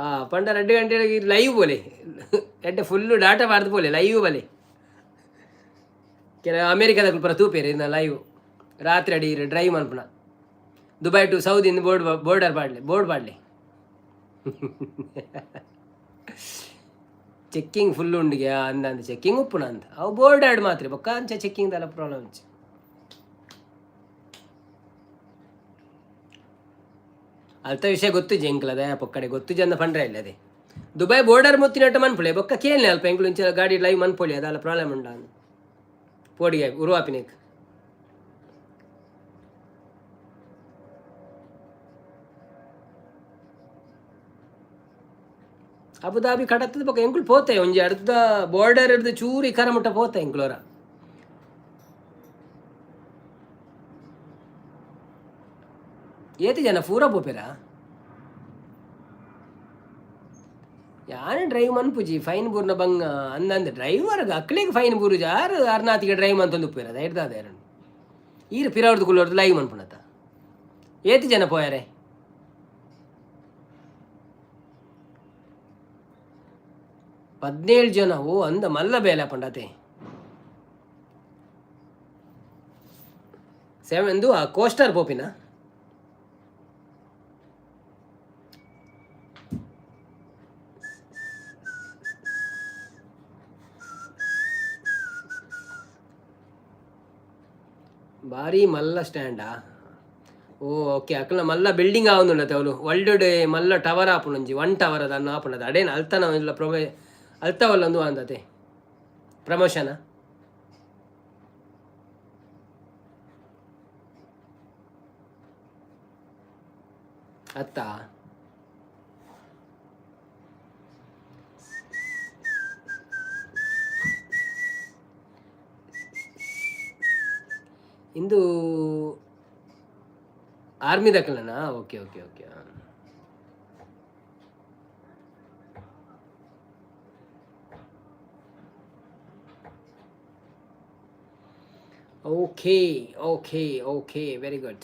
ಆ ಪಂಡ 2 ಗಂಟೆ ಲೈವ್ ಬೋಲೆ, ಎಡ್ಡೆ ಫುಲ್ಲು ಡಾಟಾ ಪಾಡ್ದು ಪೋಲೆ ಲೈವ್ ಬಲೆ. ಕೆಲ ಅಮೇರಿಕಾದ ಪೂರ ತೂಪೇರು ಇನ್ನ ಲೈವ್ ರಾತ್ರಿ ಅಡಿ ಡ್ರೈವ್ ಮನ್ಪುನ. Dubai to Saudi board border ಪಾಡ್ಲೆ, ಬೋರ್ಡ್ ಪಾಡ್ಲೆ. ಚೆಕ್ಕಿಂಗ್ ಫುಲ್ ಉಂಡಿಗೆ ಅಂದ ಅಂದ ಚೆಕ್ಕಿಂಗ್ ಉಪ್ಪುನ ಅಂದ. ಅವು ಬೋರ್ಡ್ ಆಡ್ ಮಾತ್ರ ಬೊಕ್ಕ ಅಂಚ ಚೆಕ್ಕಿಂಗ್ ದಲ್ಲ ಪ್ರಾಬ್ಲಮ್ ಅಂಚ. ಅಲ್ತ ವಿಷಯ ಗೊತ್ತು ಎಂಕ್ಲದ ಪೊಕ್ಕಡೆ ಗೊತ್ತು ಜನ ಪಂಡ್ರೆ ಇಲ್ಲ. ಅದೇ ದುಬೈ ಬೋರ್ಡರ್ ಮುತ್ತಿನಟ್ಟ ಮನ್ಪುಲೆ ಬೊಕ್ಕ ಕೇಳನೆ ಅಲ್ಪ ಎಂಕ್ಲು ಇಂಚ ಗಾಡಿ ಲೈವ್ ಮನ್ಪೊಲಿ, ಅದಲ್ಲ ಪ್ರಾಬ್ಲಮ್ ಉಂಡ ಪೋಡಿಗೆ ಉರುವಾಪಿನೇಕ್. ಅಬುದಾಬಿ ಕಡತ್ತದ ಬೊಕ್ಕ ಎಂಕುಲು ಪೋತೆ ಒಂಜಿ ಅರ್ಧ ಬೋರ್ಡರ್ ಹಿಡ್ದು ಚೂರು ಇಕರ ಮುಟ್ಟ ಪೋತೆ ಎಂಕ್ಲೋರ. ಏತಿ ಜನ ಪೂರ ಪೋಪೆರಾ? ಯಾನ್ ಡ್ರೈವ್ ಮನ್ಪುಜಿ, ಫೈನ್ ಬೂರ್ನ ಬಂಗ ಅಂದಂದ ಡ್ರೈವರ್ ಅಕ್ಲೆಗ್ ಫೈನ್ ಬೂರುಜಿ. ಆರು ಅರ್ನಾತಿಗೆ ಡ್ರೈವ್ ಮಂತೊಂದು ಉಪ್ಪೇರ ಅದ ಎರಡು ಈರು ಪಿರವರ್ದು ಕುಲ್ಲೋರ್ದು ಲೈವ್ ಮನ್ಪುನತ. ಏತಿ ಜನ ಪೋಯಾರೆ? 17 ಜನ. ಓ ಅಂದ, ಮಲ್ಲ ಬೇಲೆ ಪಂಡತೆ. ಸೆವೆನ್ ಆ ಕೋಸ್ಟರ್ ಪೋಪಿನ? ಭಾರಿ ಮಲ್ಲ ಸ್ಟ್ಯಾಂಡಾ? ಓ ಓಕೆ, ಅಕ್ಲ ಮಲ್ಲ ಬಿಲ್ಡಿಂಗ್ ಆವೊಂದುಂಡತೆ ಅವ್ಲು ವರ್ಲ್ಡ್ ಮಲ್ಲ ಟವರ್ ಆಪುಂಡು ಒಂಜಿ ಒನ್ ಟವರ್ ಅದನ್ನು ಆಪುಂಡು ಅಡೇನ ಅಲ್ತನ ಇಲ್ಲ ಪ್ರೊಮೆ ಅಲ್ತವಲ್ಲ ಒಂದು ಅಂದತೆ ಪ್ರಮೋಷನ್ ಅತ್ತ. ಇಂದು ಆರ್ಮಿದಕ್ಲೆನಾ? Okay okay okay. Okay okay okay, very good.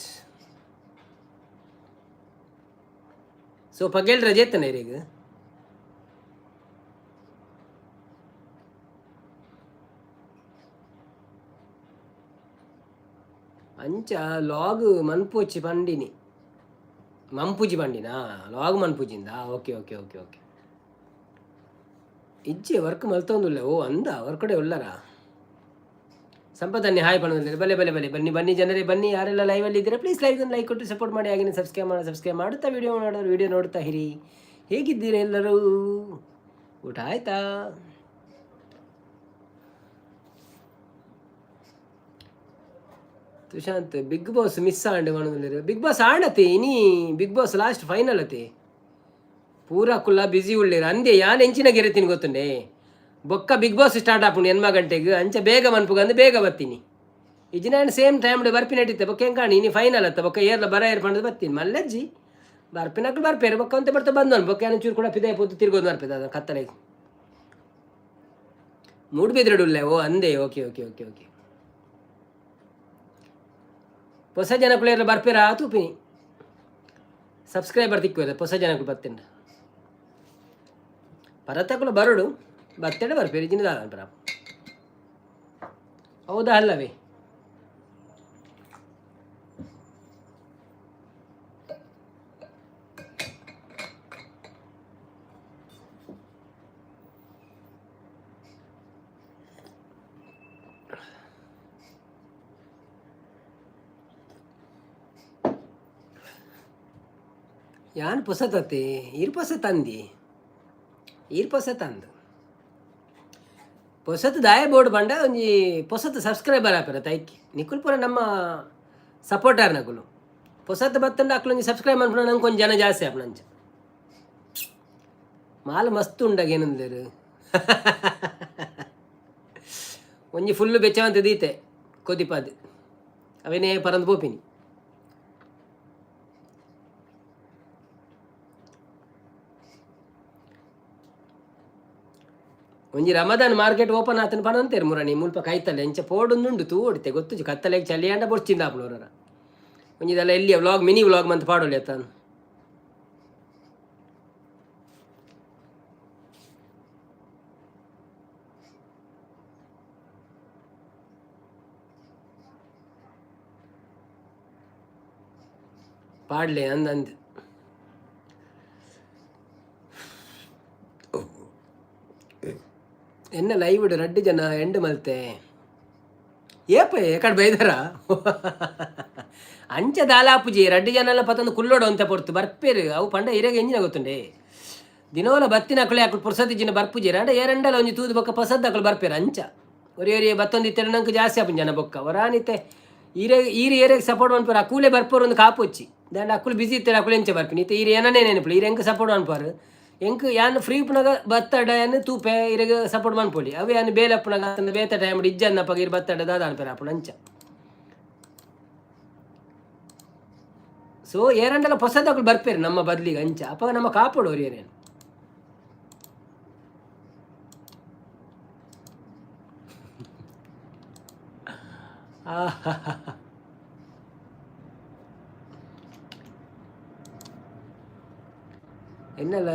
So ಪಗೆಲ್ ರಜೆ ಇತ್ತನ ಇರೆಗ್? ಅಂಚ ಲಾಗ್ ಮನ್ಪೊಚ್ಚಿ ಪಂಡಿನಿ, ಮಂಪುಜಿ ಪಂಡಿನಾ? ಲಾಗ್ ಮನ್ಪುಜಿಂದ? Okay okay okay okay. ಇಜ್ಜೆ, ವರ್ಕ್ ಮಲ್ತೊಂದುಲ್ಲೆ. ಓ ಅಂದ, ವರ್ಕ್ ಕಡೆ ಉಲ್ಲರಾ? ಸಂಪತ್ತನ್ನೇ ಹಾಯ್ ಪನ್ನೊಂದುಲ್ಲೆರ್. ಬಲೆ ಬಲೆ ಬಲೆ, ಬನ್ನಿ ಬನ್ನಿ ಜನರೇ ಬನ್ನಿ. ಯಾರೆಲ್ಲ ಲೈವಲ್ಲಿ ಇದ್ದೀರಾ, ಪ್ಲೀಸ್ ಲೈವ್ ಲೈಕ್ ಕೊಟ್ಟು ಸಪೋರ್ಟ್ ಮಾಡಿ. ಹಾಗೆ ಸಬ್ಸ್ಕ್ರೈಬ್ ಮಾಡಿ, ಸಬ್ಸ್ಕ್ರೈಬ್ ಮಾಡುತ್ತಾ ವಿಡಿಯೋ ಮಾಡೋರು ವಿಡಿಯೋ ನೋಡ್ತಾ ಇರಿ. ಹೇಗಿದ್ದೀರಾ ಎಲ್ಲರೂ? ಊಟ ಆಯ್ತಾ? ತುಶಾಂತ್ ಬಿಗ್ ಬಾಸ್ ಮಿಸ್ ಆಂಡ್ ಪನೊಂದುಲ್ಲೆರ್. ಬಿಗ್ ಬಾಸ್ ಆಂಡತೆ, ಇನಿ ಬಿಗ್ ಬಾಸ್ ಲಾಸ್ಟ್ ಫೈನಲ್ ಅತೆ. ಪೂರಾ ಕುಲ್ಲ ಬ್ಯುಸಿ ಉಳ್ಳೇರು ಅಂದೆ. ಯಾನ್ ಎಂಚಿನ ಗೆರೆತೀನಿ ಗೊತ್ತುಂಡೆ? ಬೊಕ್ಕ ಬಿಗ್ ಬಾಸ್ ಸ್ಟಾರ್ಟ್ ಆಪುಂಡು 8 ಗಂಟೆಗೆ. ಅಂಚ ಬೇಗ ಮನ್ಪುಗಂದು ಬೇಗ ಬರ್ತೀನಿ. ಇಜ್ಜಿನ ಸೇಮ್ ಟೈಮ್ ಬರ್ಪಿನ ಇಟ್ಟಿತ್ತೆ. ಬೊಕ್ಕ ಎಂಕಾಣಿ, ಇನಿ ಫೈನಲ್ ಅತ್ತ, ಬೊಕ್ಕ ಏರ್ಲ ಬರ ಏರ್ ಪಂಡದು ಬರ್ತೀನಿ. ಮಲ್ಲಜ್ಜಿ, ಬರ್ಪಿನಕ್ಲು ಬರ್ಪೇರು. ಬೊಕ್ಕ ಅಂತ ಬರ್ತಾ ಬಂದವನು. ಬೊಕ್ಕ ಏನು ಚೂರು ಕೂಡ ಪಿದಾಯಿ ಪೋತು ತಿರ್ಗೋದು ಬರ್ಪೇದ ಅದು ಕತ್ತಲೆಗೆ ಮೂಡುಬಿದ್ರಡು ಉಲ್ಲೆ. ಓ ಅಂದೆ, ಓಕೆ ಓಕೆ ಓಕೆ ಓಕೆ. ಹೊಸ ಜನಕುಲು ಬರ್ಪೇರಾ ತೂಪಿನಿ. ಸಬ್ಸ್ಕ್ರೈಬರ್ ತಿಕ್ಕುವೆಲ್ಲ ಹೊಸ ಜನಕುಲು ಬತ್ತಿಂಡ. ಪರತಕುಲು ಬರಡು ಬತ್ತೆಡ ಬರ್ಪೇರು, ಇಜ್ಜಿಂಡ ದಾದ ಪರ. ಹೌದಾ ಅಲ್ಲವೇ? ಯಾನ್ ಪೊಸತತೆ, ಇರ್ ಪೊಸ ತಂದಿ, ಈರ್ ಪೊಸ ತಂದು. ಪೊಸತ್ ದಾಯ ಬೋರ್ಡ್ ಪಂಡ ಒಂಜಿ ಪೊಸತ್ ಸಬ್ಸ್ಕ್ರೈಬರ್ ಆಪೆರ ತೈಕಿ. ನಿಕುಲ್ ಪೂರ ನಮ್ಮ ಸಪೋರ್ಟರ್ ನಕುಲು. ಪೊಸತ್ ಬತ್ತಂಡ ಅಕ್ಲು ಒಂಜಿ ಸಬ್ಸ್ಕ್ರೈಬ್ ಮನ್ಪುನ, ನಂಗೆ ಒಂಜಿ ಜನ ಜಾಸ್ತಿ ಆಪುನ. ಅಂಚ ಮಾಲ್ ಮಸ್ತ್ ಉಂಡಾಗ ಏನಂದೇರು, ಒಂಜಿ ಫುಲ್ಲು ಬೆಚ್ಚವಂತ ದೀತೆ ಕೊದಿಪಾದ್, ಅವೇನೇ ಪರಂದು ಪೋಪಿನಿ. ಒಂಜಿ ರಮದಾನ್ ಮಾರ್ಕೆಟ್ ಓಪನ್ ಆತನ ಪಣಂತೇರು ಮುರಣಿ ಮುಲ್ಪ ಕೈತಲೆ. ಎಂಚ ಪೋಡೊಂದುಂಡು ತೂವೊಡಿತೆ ಗೊತ್ತುಜಿ. ಕತ್ತಲೆಗ್ ಚಳಿ ಆಂಡ ಬೊಡ್ಚಿಂದ ಆಪುನವರ. ಒಂಜಿದೆಲ್ಲ ಎಲ್ಲಿ ವ್ಲಾಗ್, ಮಿನಿ ವ್ಲಾಗ್ ಮಂತ್ ಪಾಡೊಲಿ ಅತ್ತಾನು. ಪಾಡ್ಲೆ ಅಂದಂದು. ಎನ್ನ ಲೈವ್ ರಡ್ಡು ಜನ ಎಂಡ್ ಮಲ್ತೆ ಏಪ ಏಕಡ್ ಬೈದಾರ. ಅಂಚ ದಾಲಾಪುಜಿ, ರಡ್ಡು ಜನ ಎಲ್ಲ ಪತ್ತೊಂದು ಕುಲ್ಲೋಡು ಅಂತ ಪೊರ್ತು ಬರ್ಪೇರು. ಅವು ಪಂಡ ಇರೆಗೆ ಎಂಜಿನ ಗೊತ್ತುಂಡೆ, ದಿನೋಲ ಬತ್ತಿನ ಅಕುಲೆ ಅಕುಲು ಪುರ್ಸತಿ ಜಿನ ಬರ್ಪುಜಿ. ಅಂಡ ಏರಂಡಲ ಒಂಜಿ ತೂದು ಬೊಕ್ಕ ಪೊಸದ್ ಅಕುಲು ಬರ್ಪೇರು. ಅಂಚ ಒರಿ ಒರಿ ಬತ್ತೊಂದು ನಂಗೆ ಜಾಸ್ತಿ ಆಪುಂಡು ಜನ. ಬೊಕ್ಕ ಒರಾನಿತೆ ಈರೆ ಈರು ಏರೆಗ್ ಸಪೋರ್ಟ್ ಮನ್ಪುರು, ಅಕುಲೆ ಬರ್ಪೋರು ಒಂದು ಕಾಪೊಚ್ಚಿ ದಾಂಡ. ಅಕುಲು ಬಿಸಿ ಇತ್ತಾರೆ, ಅಕುಲು ಎಂಚ ಬರ್ಪಿನಿ? ಇತ್ತೆ ಈರು ಏನನೇ ನೆನಪುಲು, ಈರು ಎಂಕ್ ಸಪೋರ್ಟ್ ಮನ್ಪಾರು. ಎಂಕ್ ಯಾನ್ ಫ್ರೀ ಉಪ್ಪುನಗ ಬತ್ತಡ ಯಾನ್ ತೂಪೆ, ಇರೆಗ್ ಸಪೋರ್ಟ್ ಮನ್ಪೊಲಿ. ಅವು ಯಾನ್ ಬೇಲೆ ಉಪ್ಪುನಗ ಅತ್ತಂಡ ಬೇತೆ ಟೈಮ್ ಇಜ್ಜನ್ನಪಗ ಇರು ಬತ್ತಡ ದಾದ ಅನ್ಪೆರ್ ಆಪುಂಡು ಅಂಚ. ಸೊ ಏರಂಡಲ ಪೊಸದಕುಲು ಬರ್ಪೇರು ನಮ್ಮ ಬದ್ಲಿಗೆ ಅಂಚ. ಅಪಗ ನಮ್ಮ ಕಾಪೊಡು ಅವ್ರು ಏನೇನು. ಎನ್ನಲ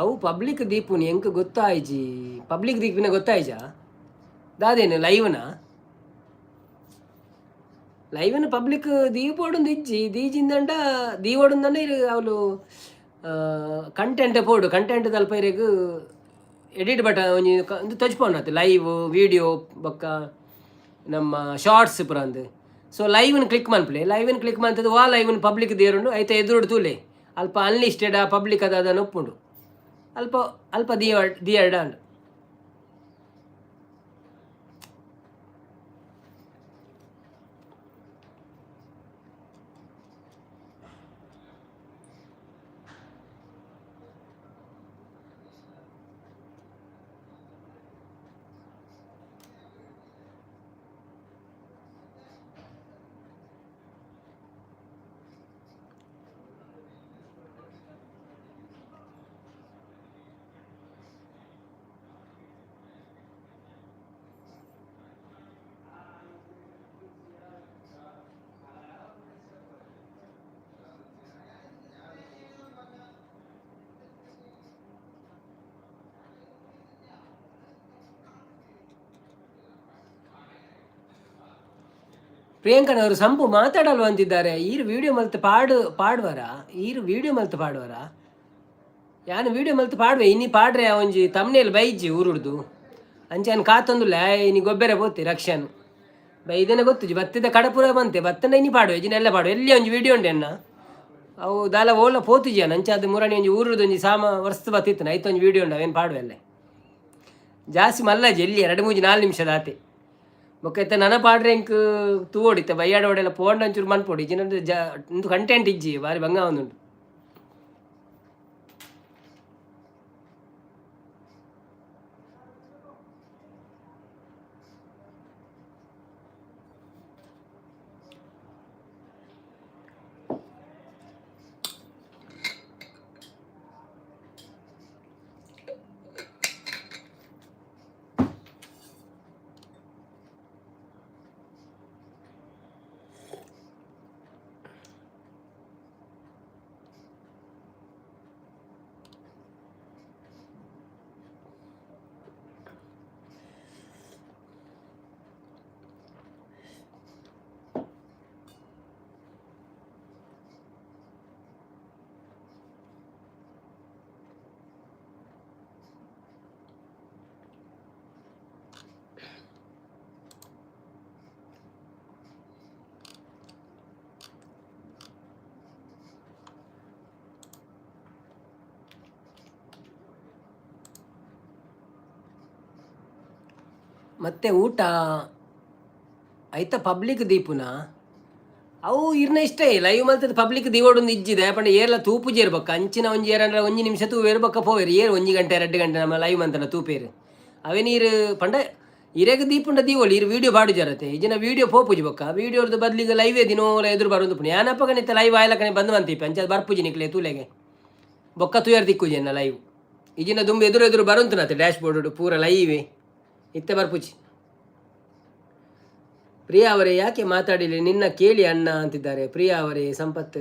ಅವು ಪಬ್ಲಿಕ್ ದೀಪುನಿ ಎಂಕ್ ಗೊತ್ತಾಯ್ಜಿ. ಪಬ್ಲಿಕ್ ದೀಪಿನ ಗೊತ್ತಾಯ್ಜಾ? ದಾದೇನು ಲೈವ್ನ? ಲೈವ್ನ ಪಬ್ಲಿಕ್ ದೀಪೋಡುಂದು ಇಜ್ಜಿ. ದೀಜಿಂದಂಡ ದೀವೋಡುಂದಂಡ ಇರು ಅವಲು ಕಂಟೆಂಟ್ ಪೋಡು. ಕಂಟೆಂಟ್ ದಲ್ಪ ಇರೆಗ್ ಎಡಿಟ್ ಬಟನ್ ಒಂಜಿ ಒಂದು ತೊಜ್ಪೋಂಡು ಲೈವ್ ವೀಡಿಯೋ ಬೊಕ್ಕ ನಮ್ಮ ಶಾರ್ಟ್ಸ್ ಪೂರ ಅಂದ್. ಸೊ ಲೈವ್ನ ಕ್ಲಿಕ್ ಮನ್ಪುಲೆ. ಲೈವ್ನ ಕ್ಲಿಕ್ ಮಂತುದು ವಾ ಲೈವ್ನ ಪಬ್ಲಿಕ್ ದೇರುಂಡು, ಐತ ಎದುರುಡು ತೂಲೆ. ಅಲ್ಪ ಅನ್ಲಿಸ್ಟೆಡ್, ಪಬ್ಲಿಕ್ ಅದ ಅದನ್ನು ಉಪ್ಪುಂಡು. ಅಲ್ಪ ಅಲ್ಪ ದಿಯ ದಿಯರ್ಡ ಅಂಡ್. ಪ್ರಿಯಾಂಕನವರು ಸಂಪು ಮಾತಾಡಲ್ವ ಅಂತಿದ್ದಾರೆ. ಈರು ವಿಡಿಯೋ ಮಲ್ತು ಪಾಡು ಪಾಡುವರ? ಈರು ವಿಡಿಯೋ ಮಲ್ತು ಪಾಡುವರ? ಯಾನು ವಿಡಿಯೋ ಮಲ್ತು ಪಾಡುವೆ. ಇನ್ನಿ ಪಾಡ್ರೆ ಒಂಜಿ ತಮ್ನೇಲ್ ಬೈಜಿ ಊರುಡ್ದು. ಅಂಚೆ ಕಾತೊಂದುಲ್ಲ. ಇನಿ ಗೊಬ್ಬೆರೆ ಪೋತಿ ರಕ್ಷನ್ ಬೈ ಇದನ್ನ ಗೊತ್ತುಜಿ. ಬತ್ತಿದ ಕಡಪುರ ಬಂತೆ ಬತ್ತಂಡ ಇನಿ ಪಾಡುವೆ. ಇಜಿನೆಲ್ಲ ಪಾಡುವೆ. ಎಲ್ಲಿ ಒಂಜಿ ವಿಡಿಯೋ ಉಂಡೆ ಅಣ್ಣ. ಅವು ದಾಲ ಓಲ ಪೋತುಜಿ ಅಣ್ಣ. ಅಂಚೆ ಅದು ಮುರಣಿ ಒಂಜಿ ಊರುಡ್ದು ಒಂಜಿ ಸಾಮ ವರ್ಷ ಬತ್ತಿತ್ತು. ಐತ ಒಂಜಿ ವಿಡಿಯೋ ಉಂಡು, ಅವೇನು ಪಾಡುವೆ. ಅಲ್ಲೇ ಜಾಸ್ತಿ ಮಲ್ಲಜಿ ಎಲ್ಲಿ 2 3 4 ನಿಮಿಷದ ಆತೆ. ಬೊಕ್ಕ ಇತ್ತೆ ನನ ಪಾಡ್ರೆ ಎಂಕ್ ತೂವೊಡು. ಇತ್ತೆ ಬಯ್ಯಾಡ ಒಡೆಲ್ಲ ಪೋಂಡ ಒಂಚೂರು ಮನ್ಪೊಡು. ಇಜಿನ ಜ ಇಂದು ಕಂಟೆಂಟ್ ಇಜ್ಜಿ, ಬಾರಿ ಬಂಗ ಒಂದುಂಟು. ಮತ್ತೆ ಊಟ ಆಯ್ತಾ? ಪಬ್ಲಿಕ್ ದೀಪುನ ಅವು ಇರ್ನ ಇಷ್ಟ. ಲೈವ್ ಮಲ್ತದ ಪಬ್ಲಿಕ್ ದೀವೊಡೊಂದು ಇಜ್ಜಿದೆ ಪಂಡ ಏರ್ಲ ತೂಪುಜಿ ಇರ್ಬಕ್ಕ. ಅಂಚಿನ ಒಂಜಿ ಏರಂಡ ಒಂಜಿ ನಿಮಿಷ ತೂವೇರು, ಬೊಕ್ಕ ಪೋವೇರು. ಏರು ಒಂಜಿ ಗಂಟೆ 2 ಗಂಟೆ ನಮ್ಮ ಲೈವ್ ಮಂತನ ತೂಪೇರು. ಅವೇ ನೀರು ಪಂಡ ಇರೆಗ್ ದೀಪುಂಡ ದೀವೊಲಿ. ಇರು ವೀಡಿಯೋ ಬಾಡು ಜರತೆ ಇಜಿನ ವೀಡಿಯೋ ಪೋಪುಜಿ. ಬೊಕ್ಕ ವೀಡಿಯೋದ ಬದ್ಲಿಗೆ ಲೈವೇ ದಿನೋಲ ಎದುರು ಬರೋದು. ಯಾನಪ್ಪಗನಿತ್ತ ಲೈವ್ ಆಯ್ಲಕನೆ ಬಂದ್ ಮಂತಿಪ್ಪೆ. ಅಂಚ ಬರ್ಪುಜಿ ನಿಕ್ಲೆ ತೂಲೆಗೆ. ಬೊಕ್ಕ ತೂಯರ್ ದಿಕ್ಕುಜಿ ಎನ್ನ ಲೈವ್. ಇಜಿನ ದುಂಬು ಎದುರು ಎದುರು ಬರುಂತುನತೆ ಡ್ಯಾಶ್ ಬೋರ್ಡ್ ಪೂರ ಲೈವೇ. ಇತ್ತೆ ಬರ್ಪುಜಿ. ಪ್ರಿಯಾ ಅವರೇ, ಯಾಕೆ ಮಾತಾಡಿಲ್ಲ? ನಿನ್ನ ಕೇಳಿ ಅಣ್ಣ ಅಂತಿದ್ದಾರೆ ಪ್ರಿಯಾ ಅವರೇ. ಸಂಪತ್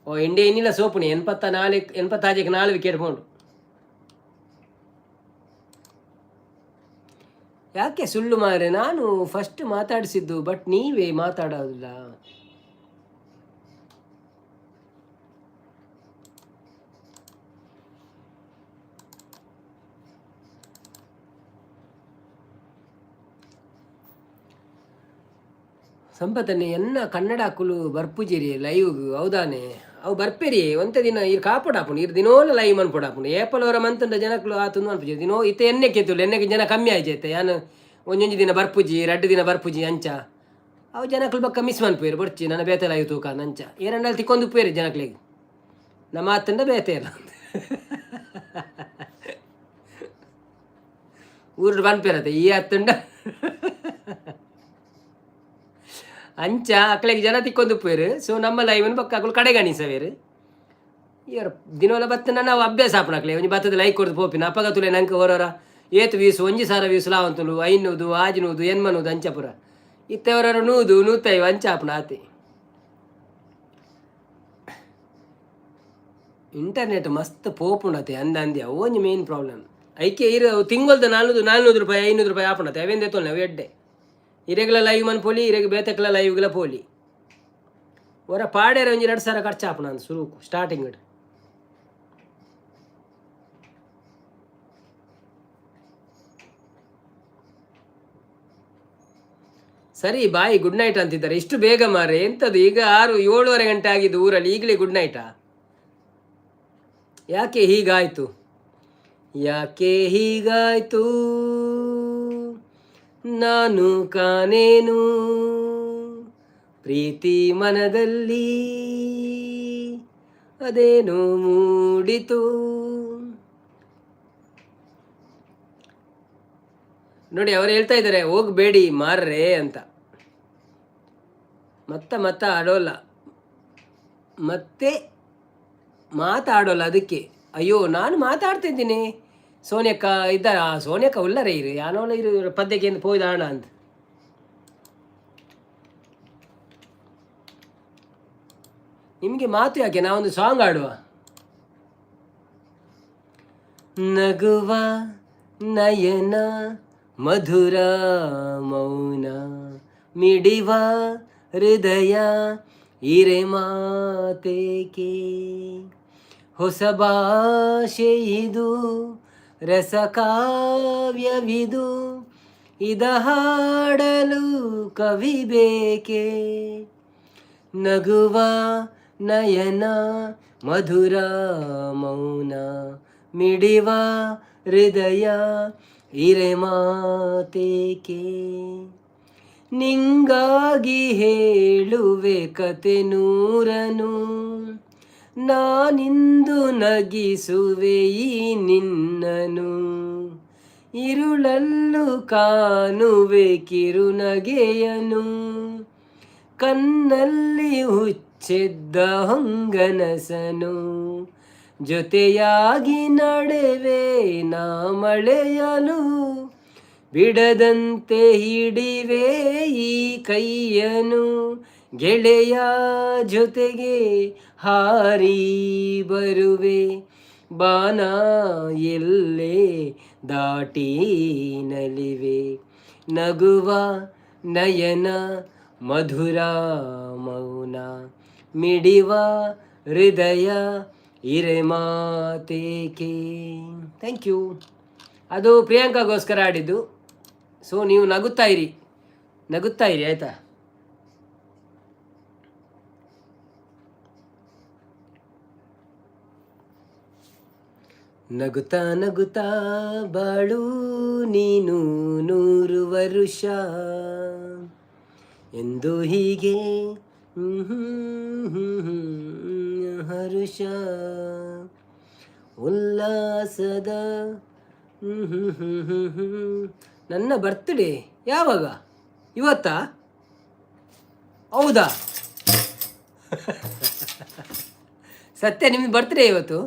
ಓ ಇಂಡಿಯಾ ಇನ್ನಿಲ್ಲ ಸೋಪುನಿ. 84 86ಕ್ಕೆ 4 ವಿಕೆಟ್ ಪೋಂಡು. ಯಾಕೆ ಸುಳ್ಳು ಮಾರೆ? ನಾನು ಫಸ್ಟ್ ಮಾತಾಡಿಸಿದ್ದು, ಬಟ್ ನೀವೇ ಮಾತಾಡೋದಿಲ್ಲ. ಸಂಪತ್ತನ್ನೇ ಎನ್ನ ಕನ್ನಡ ಕುಲು ಬರ್ಪುಜಿರಿ ಲೈವ್, ಹೌದಾನೆ? ಅವು ಬರ್ಪೇರಿ ಒಂತೆ ದಿನ. ಇರ್ ಕಾಪಡಾಪುಂಡು. ಇರ್ ದಿನೋಲ ಲೈವ್ ಮನ್ಪೊಡಾಪುಂಡು. ಏಪಲವರ ಮಂತಂಡ ಜನಕ್ಲು ಆತುಂದು ಮನ್ಪುಜಿ. ದಿನೋ ಇತ್ತೆ ಎಣ್ಣೆ ಕೇತುಲು ಎಣ್ಣೆಗೆ ಜನ ಕಮ್ಮಿ ಆಯ್ಜೈತೆ. ಯಾನ್ ಒಂಜೊಂಜಿ ದಿನ ಬರ್ಪುಜಿ, 2 ದಿನ ಬರ್ಪುಜಿ. ಅಂಚ ಅವು ಜನಕ್ಲು ಬಕ್ಕ ಮಿಸ್ ಮನ್ಪುವೆರು. ಬೊಡ್ಚಿ, ನನ್ನ ಬೇತೆ ಲೈವ್ ತೂಕ ಅಂಚ. ಏರಂಡಲ್ ತಿಕ್ಕೊಂದು ಉಪ್ಪೇರಿ ಜನಕ್ಲೆಗ್. ನಮ್ಮ ಆತಂಡ ಬೇತೆ ಇಲ್ಲ. ಊರು ಪನ್ಪೇರತ್ತೆ ಈ ಅತ್ತಂಡ ಅಂಚ ಅಕ್ಲೆಗ್ ಜನ ತಿಕ್ಕೊಂದು ಉಪ್ಪೇರು. ಸೊ ನಮ್ಮ ಲೈವನ್ ಬಕ್ಕ ಅಕುಲು ಕಡೆಗಣಿಸವೇರು. ಇಯರ್ ದಿನೋಲ ಬತ್ತನ ನಾವು ಅಭ್ಯಾಸ ಆಪುನಕ್ಲೆ. ಒಂಜಿ ಬತ್ತದ ಲೈಕ್ ಕೊರ್ದು ಪೋಪಿನ. ಅಪಗ ತುಲೆ ನಂಗೆ ಹೊರರ ಏತ್ ವೀಸು, 1000 ವೀಸು ಲಾವಂತುಲು. 500, 600, 800 ಅಂಚ ಪುರ. ಇತ್ತೆ ಹೊರರ 100, 150 ಅಂಚ ಆಪುನ ಆತೆ. ಇಂಟರ್ನೆಟ್ ಮಸ್ತ್ ಪೋಪುಂಡತೆ ಅಂದ ಅಂದಿ. ಅವು ಒಂಜಿ ಮೇನ್ ಪ್ರಾಬ್ಲಮ್. ಐಕೆ ಇರು ತಿಂಗೊಲ್ದ 400 400 ರೂಪಾಯಿ, 500 ರೂಪಾಯಿ ಆಪುಂಡತೆ. ಅವೇನ್ ದೆತ್ತೊನ್ಲೆ, ಅವು ಎಡ್ಡೆ. ಇರೆಗ್ಲ ಲೈವ್ ಮನ್ಪೊಲಿ, ಇರೆಗ್ ಬೇತೆಕ್ಲ ಲೈವ್ಗಳ ಪೋಲಿ. ಒರ ಪಾಡ್ಯರ ಒಂಜಿ 2000 ಖರ್ಚು ಆಪುನ ಸುರುಕು ಸ್ಟಾರ್ಟಿಂಗ್. ಸರಿ, ಬಾಯ್, ಗುಡ್ ನೈಟ್ ಅಂತಿದ್ದಾರೆ. ಇಷ್ಟು ಬೇಗ ಮಾರೆ, ಎಂತದು? ಈಗ 6 7:30 ಗಂಟೆ ಆಗಿದ್ದು ಊರಲ್ಲಿ. ಈಗಲೇ ಗುಡ್ ನೈಟಾ? ಯಾಕೆ ಹೀಗಾಯ್ತು? ಯಾಕೆ ಹೀಗಾಯ್ತು ನಾನು ಕಾಣೇನು? ಪ್ರೀತಿ ಮನದಲ್ಲಿ ಅದೇನು ಮೂಡಿತು? ನೋಡಿ, ಅವರು ಹೇಳ್ತಾ ಇದ್ದಾರೆ ಹೋಗ್ಬೇಡಿ ಮಾರ್ರೆ ಅಂತ. ಮತ್ತ ಮತ್ತ ಆಡೋಲ್ಲ, ಮತ್ತೆ ಮಾತಾಡೋಲ್ಲ ಅದಕ್ಕೆ. ಅಯ್ಯೋ, ನಾನು ಮಾತಾಡ್ತಿದ್ದೀನಿ. ಸೋನಿಯಕ್ಕ ಇದ್ದಾರ? ಸೋನಿಯಕ್ಕ ಉಲ್ಲರೇ ಇರು. ಯಾನೋಲ ಇರು ಪದ್ಯಕ್ಕೆ ಪೋಯ್ದಾಣ ಅಂತ. ನಿಮಗೆ ಮಾತು ಯಾಕೆ? ನಾವೊಂದು ಸಾಂಗ್ ಆಡುವ. ನಗುವ ನಯನ ಮಧುರ ಮೌನ ಮಿಡಿವ ಹೃದಯ ಇರೆ ಮಾತೇಕೆ. ಹೊಸ ಭಾಷೆ ಇದು, ರಸಕಾವ್ಯವಿದು, ಇದ ಹಾಡಲು ಕವಿ ಬೇಕೆ. ನಗುವ ನಯನ ಮಧುರ ಮೌನ ಮಿಡಿವ ಹೃದಯ ಇರೆ ಮಾತೇಕೆ. ನಿಂಗಾಗಿ ಹೇಳುವೆ ಕತೆ ನೂರನು, ನಾನಿಂದು ನಗಿಸುವೆ ಈ ನಿನ್ನನು. ಇರುಳಲ್ಲೂ ಕಾಣುವೆ ಕಿರುನಗೆಯನು, ಕಣ್ಣಲ್ಲಿ ಹುಚ್ಚೆದ್ದ ಹೊಂಗನಸನು. ಜೊತೆಯಾಗಿ ನಡೆವೆ ನಾ ಮಳೆಯಲು, ಬಿಡದಂತೆ ಹಿಡಿವೆ ಈ ಕೈಯನು. ಗೆಳೆಯ ಜೊತೆಗೆ ಹಾರಿ ಬರುವೆ, ಬಾನ ಎಲ್ಲೆ ದಾಟಿ ನಲಿವೆ. ನಗುವ ನಯನ ಮಧುರ ಮೌನ ಮಿಡಿವ ಹೃದಯ ಇರೆ ಮಾತೇಕೆ. Thank you. ಅದು ಪ್ರಿಯಾಂಕಾಗೋಸ್ಕರ ಆಡಿದ್ದು. ಸೊ ನೀವು ನಗುತ್ತಾ ಇರಿ, ನಗುತ್ತಾ ಇರಿ, ಆಯಿತಾ? ನಗುತ್ತಾ ನಗುತ್ತಾ ಬಾಳು ನೀನು 100 ವರುಷ ಎಂದು ಹೀಗೆ ಹರುಷ ಉಲ್ಲಾಸದ. ನನ್ನ ಬರ್ತ್ಡೇ ಯಾವಾಗ? ಇವತ್ತಾ? ಹೌದಾ? ಸತ್ಯ, ನಿಮ್ದು ಬರ್ತ್ಡೇ ಇವತ್ತು?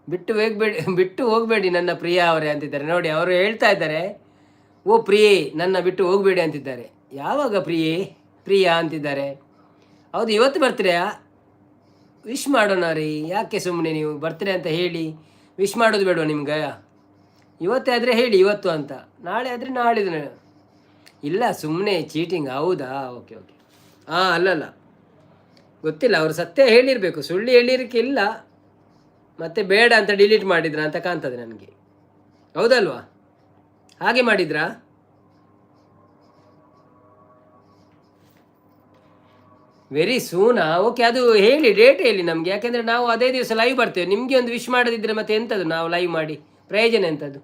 ಬಿಟ್ಟು ಹೋಗ್ಬೇಡಿ, ಬಿಟ್ಟು ಹೋಗಬೇಡಿ ನನ್ನ ಪ್ರಿಯ ಅವರೇ ಅಂತಿದ್ದಾರೆ. ನೋಡಿ, ಅವರು ಹೇಳ್ತಾ ಇದ್ದಾರೆ, ಓ ಪ್ರಿಯೆ ನನ್ನ ಬಿಟ್ಟು ಹೋಗಬೇಡಿ ಅಂತಿದ್ದಾರೆ. ಯಾವಾಗ ಪ್ರಿಯೆ ಪ್ರಿಯಾ ಅಂತಿದ್ದಾರೆ? ಹೌದು, ಇವತ್ತು ಬರ್ತ್ಡೇಯಾ? ವಿಶ್ ಮಾಡೋಣ ರೀ. ಯಾಕೆ ಸುಮ್ಮನೆ ನೀವು ಬರ್ತ್ಡೇ ಅಂತ ಹೇಳಿ ವಿಶ್ ಮಾಡೋದು ಬೇಡವಾ ನಿಮ್ಗೆ? ಇವತ್ತೇ ಆದರೆ ಹೇಳಿ ಇವತ್ತು ಅಂತ, ನಾಳೆ ಆದರೆ ನಾಳಿದ್ದು. ಇಲ್ಲ, ಸುಮ್ಮನೆ ಚೀಟಿಂಗ್. ಹೌದಾ? Okay okay. ಹಾಂ, ಅಲ್ಲಲ್ಲ, ಗೊತ್ತಿಲ್ಲ, ಅವರು ಸತ್ಯ ಹೇಳಿರಬೇಕು, ಸುಳ್ಳು ಹೇಳಿರಕ್ಕಿಲ್ಲ. ಮತ್ತೆ ಬೇಡ ಅಂತ ಡಿಲೀಟ್ ಮಾಡಿದ್ರ ಅಂತ ಕಾಣ್ತದೆ ನನಗೆ. ಹೌದಲ್ವಾ? ಹಾಗೆ ಮಾಡಿದ್ರಾ? ವೆರಿ ಸೂನಾ? ಓಕೆ, ಅದು ಹೇಳಿ, ಡೇಟ್ ಹೇಳಿ ನಮಗೆ. ಯಾಕೆಂದರೆ ನಾವು ಅದೇ ದಿವಸ ಲೈವ್ ಬರ್ತೇವೆ. ನಿಮಗೆ ಒಂದು ವಿಶ್ ಮಾಡದಿದ್ದರೆ ಮತ್ತೆ ಎಂಥದ್ದು ನಾವು ಲೈವ್ ಮಾಡಿ ಪ್ರಯೋಜನ ಎಂಥದ್ದು?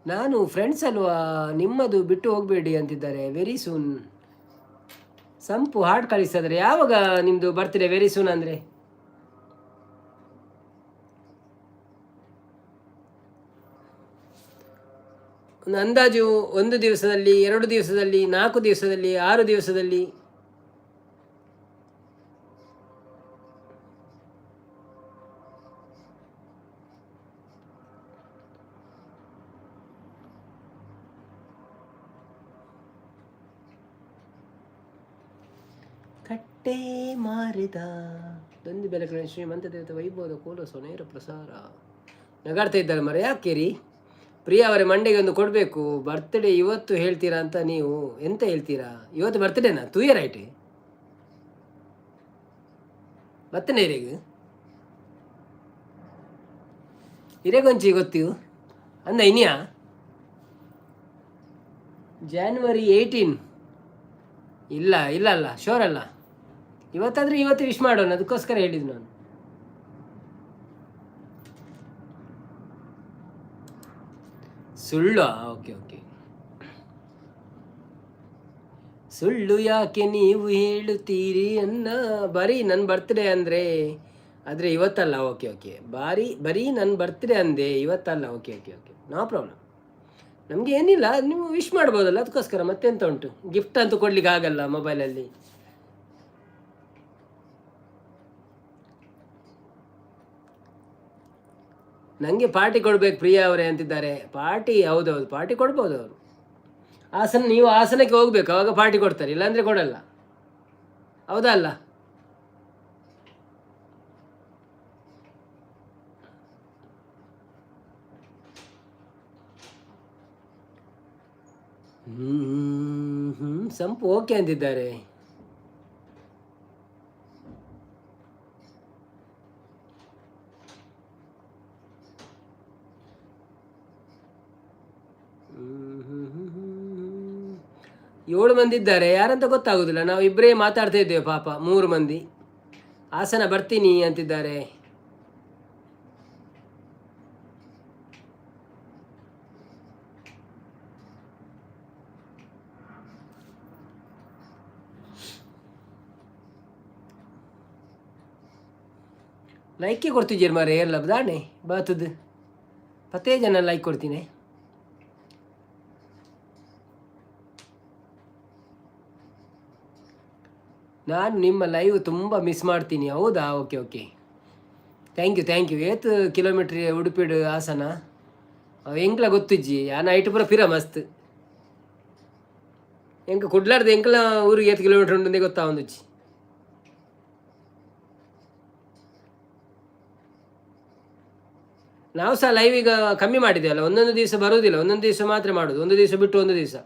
ನಾನು ಫ್ರೆಂಡ್ಸ್ ಅಲ್ವಾ ನಿಮ್ಮದು, ಬಿಟ್ಟು ಹೋಗಬೇಡಿ ಅಂತಿದ್ದಾರೆ. ವೆರಿ ಸೂನ್ ಸಂಪು ಹಾಡು ಕಳಿಸಿದ್ರೆ ಯಾವಾಗ ನಿಮ್ಮದು ಬರ್ತ್ಡೇ? ವೆರಿ ಸೂನ್ ಅಂದರೆ ಒಂದು ಅಂದಾಜು ಒಂದು ದಿವಸದಲ್ಲಿ, 2 ದಿವಸದಲ್ಲಿ, 4 ದಿವಸದಲ್ಲಿ, 6 ದಿವಸದಲ್ಲಿ. ಕಟ್ಟೆ ಮಾರಿದ ದೊಂದಿ ಬೆಲಕಣ ಶ್ರೀಮಂತ ದೇವತೆ ವೈಭವದ ಕೋಲ ಸೊನೇರ ಪ್ರಸಾರ. ನಗಾಡ್ತಾ ಇದ್ದಾರೆ ಮರ, ಯಾಕೆ ರೀ? ಪ್ರಿಯಾ ಅವರೇ, ಮಂಡೆಗೆ ಒಂದು ಕೊಡಬೇಕು. ಬರ್ತ್ಡೇ ಇವತ್ತು ಹೇಳ್ತೀರಾ ಅಂತ ನೀವು ಎಂತ ಹೇಳ್ತೀರಾ? ಇವತ್ತು ಬರ್ತ್ಡೇನಾ? ತೂಯರ್ ಐಟಿ ಬತ್ತನೇ ಇರೆಗ್ ಹಿರೇಗೊಂಚಿ ಗೊತ್ತಿವು ಅಂದ ಇನಿಯಾ ಜಾನ್ವರಿ 18. ಇಲ್ಲ ಇಲ್ಲ ಅಲ್ಲ, ಶೋರ್ ಅಲ್ಲ. ಇವತ್ತಾದರೆ ಇವತ್ತು ವಿಶ್ ಮಾಡೋಣ, ಅದಕ್ಕೋಸ್ಕರ ಹೇಳಿದ್ದು ನಾನು. ಸುಳ್ಳು? Okay okay. ಸುಳ್ಳು ಯಾಕೆ ನೀವು ಹೇಳುತ್ತೀರಿ ಅನ್ನ? ಬರೀ ನನ್ನ ಬರ್ತ್ಡೇ ಅಂದರೆ, ಆದರೆ ಇವತ್ತಲ್ಲ. ಓಕೆ ಓಕೆ, ಬಾರಿ ಬರೀ ನನ್ನ ಬರ್ತ್ಡೇ ಅಂದೆ, ಇವತ್ತಲ್ಲ. Okay okay okay, no problem. ನಮಗೆ ಏನಿಲ್ಲ, ನೀವು ವಿಶ್ ಮಾಡ್ಬೋದಲ್ಲ, ಅದಕ್ಕೋಸ್ಕರ. ಮತ್ತೆಂತ ಉಂಟು? ಗಿಫ್ಟ್ ಅಂತೂ ಕೊಡ್ಲಿಕ್ಕೆ ಆಗಲ್ಲ ಮೊಬೈಲಲ್ಲಿ. ನನಗೆ ಪಾರ್ಟಿ ಕೊಡ್ಬೇಕು ಪ್ರಿಯಾ ಅವರೇ ಅಂತಿದ್ದಾರೆ. ಪಾರ್ಟಿ, ಹೌದೌದು, ಪಾರ್ಟಿ ಕೊಡ್ಬೋದು ಅವರು. ಹಾಸನ, ನೀವು ಹಾಸನಕ್ಕೆ ಹೋಗ್ಬೇಕು, ಅವಾಗ ಪಾರ್ಟಿ ಕೊಡ್ತಾರೆ, ಇಲ್ಲಾಂದರೆ ಕೊಡಲ್ಲ. ಹೌದಾ ಅಲ್ಲ? ಹ್ಞೂ ಹ್ಞೂ ಸಂಪು ಓಕೆ ಅಂತಿದ್ದಾರೆ. ಏಳು ಮಂದಿ ಇದ್ದಾರೆ, ಯಾರಂತ ಗೊತ್ತಾಗೋದಿಲ್ಲ. ನಾವು ಇಬ್ಬರೇ ಮಾತಾಡ್ತಾ ಇದ್ದೇವೆ ಪಾಪ, ಮೂರು ಮಂದಿ. ಹಾಸನ ಬರ್ತೀನಿ ಅಂತಿದ್ದಾರೆ. ಲೈಕೇ ಕೊಡ್ತಿದ್ದೀರಿ ಮಾರೆ ಎಲ್ಲ ದಾಣೆ ಬಾತದ್ದು. ಪತ್ತೇ ಜನ ಲೈಕ್ ಕೊಡ್ತೀನಿ. ನಾನು ನಿಮ್ಮ ಲೈವ್ ತುಂಬ ಮಿಸ್ ಮಾಡ್ತೀನಿ. ಹೌದಾ? Okay okay, thank you, thank you. ಏತ್ ಕಿಲೋಮೀಟ್ರ್ ಉಡುಪಿಡು ಹಾಸನ? ಎಂಕ್ಲ ಗೊತ್ತಿಜ್ಜಿ. ಯಾನ ಐಟು ಪೂರ ಪಿರ ಮಸ್ತ್. ಎಂಕ ಕುಡ್ಲಾರ್ದು ಎಂಕ್ಲ ಊರಿಗೆ ಏತ್ ಕಿಲೋಮೀಟ್ರ್ ಉಂಡು ಗೊತ್ತಾ ಒಂದುಜ್ಜಿ. ನಾವು ಸಹ ಲೈವ್ ಈಗ ಕಮ್ಮಿ ಮಾಡಿದ್ದೇವಲ್ಲ, ಒಂದೊಂದು ದಿವಸ ಬರುವುದಿಲ್ಲ, ಒಂದೊಂದು ದಿವಸ ಮಾತ್ರ ಮಾಡೋದು, ಒಂದು ದಿವಸ ಬಿಟ್ಟು ಒಂದು ದಿವಸ.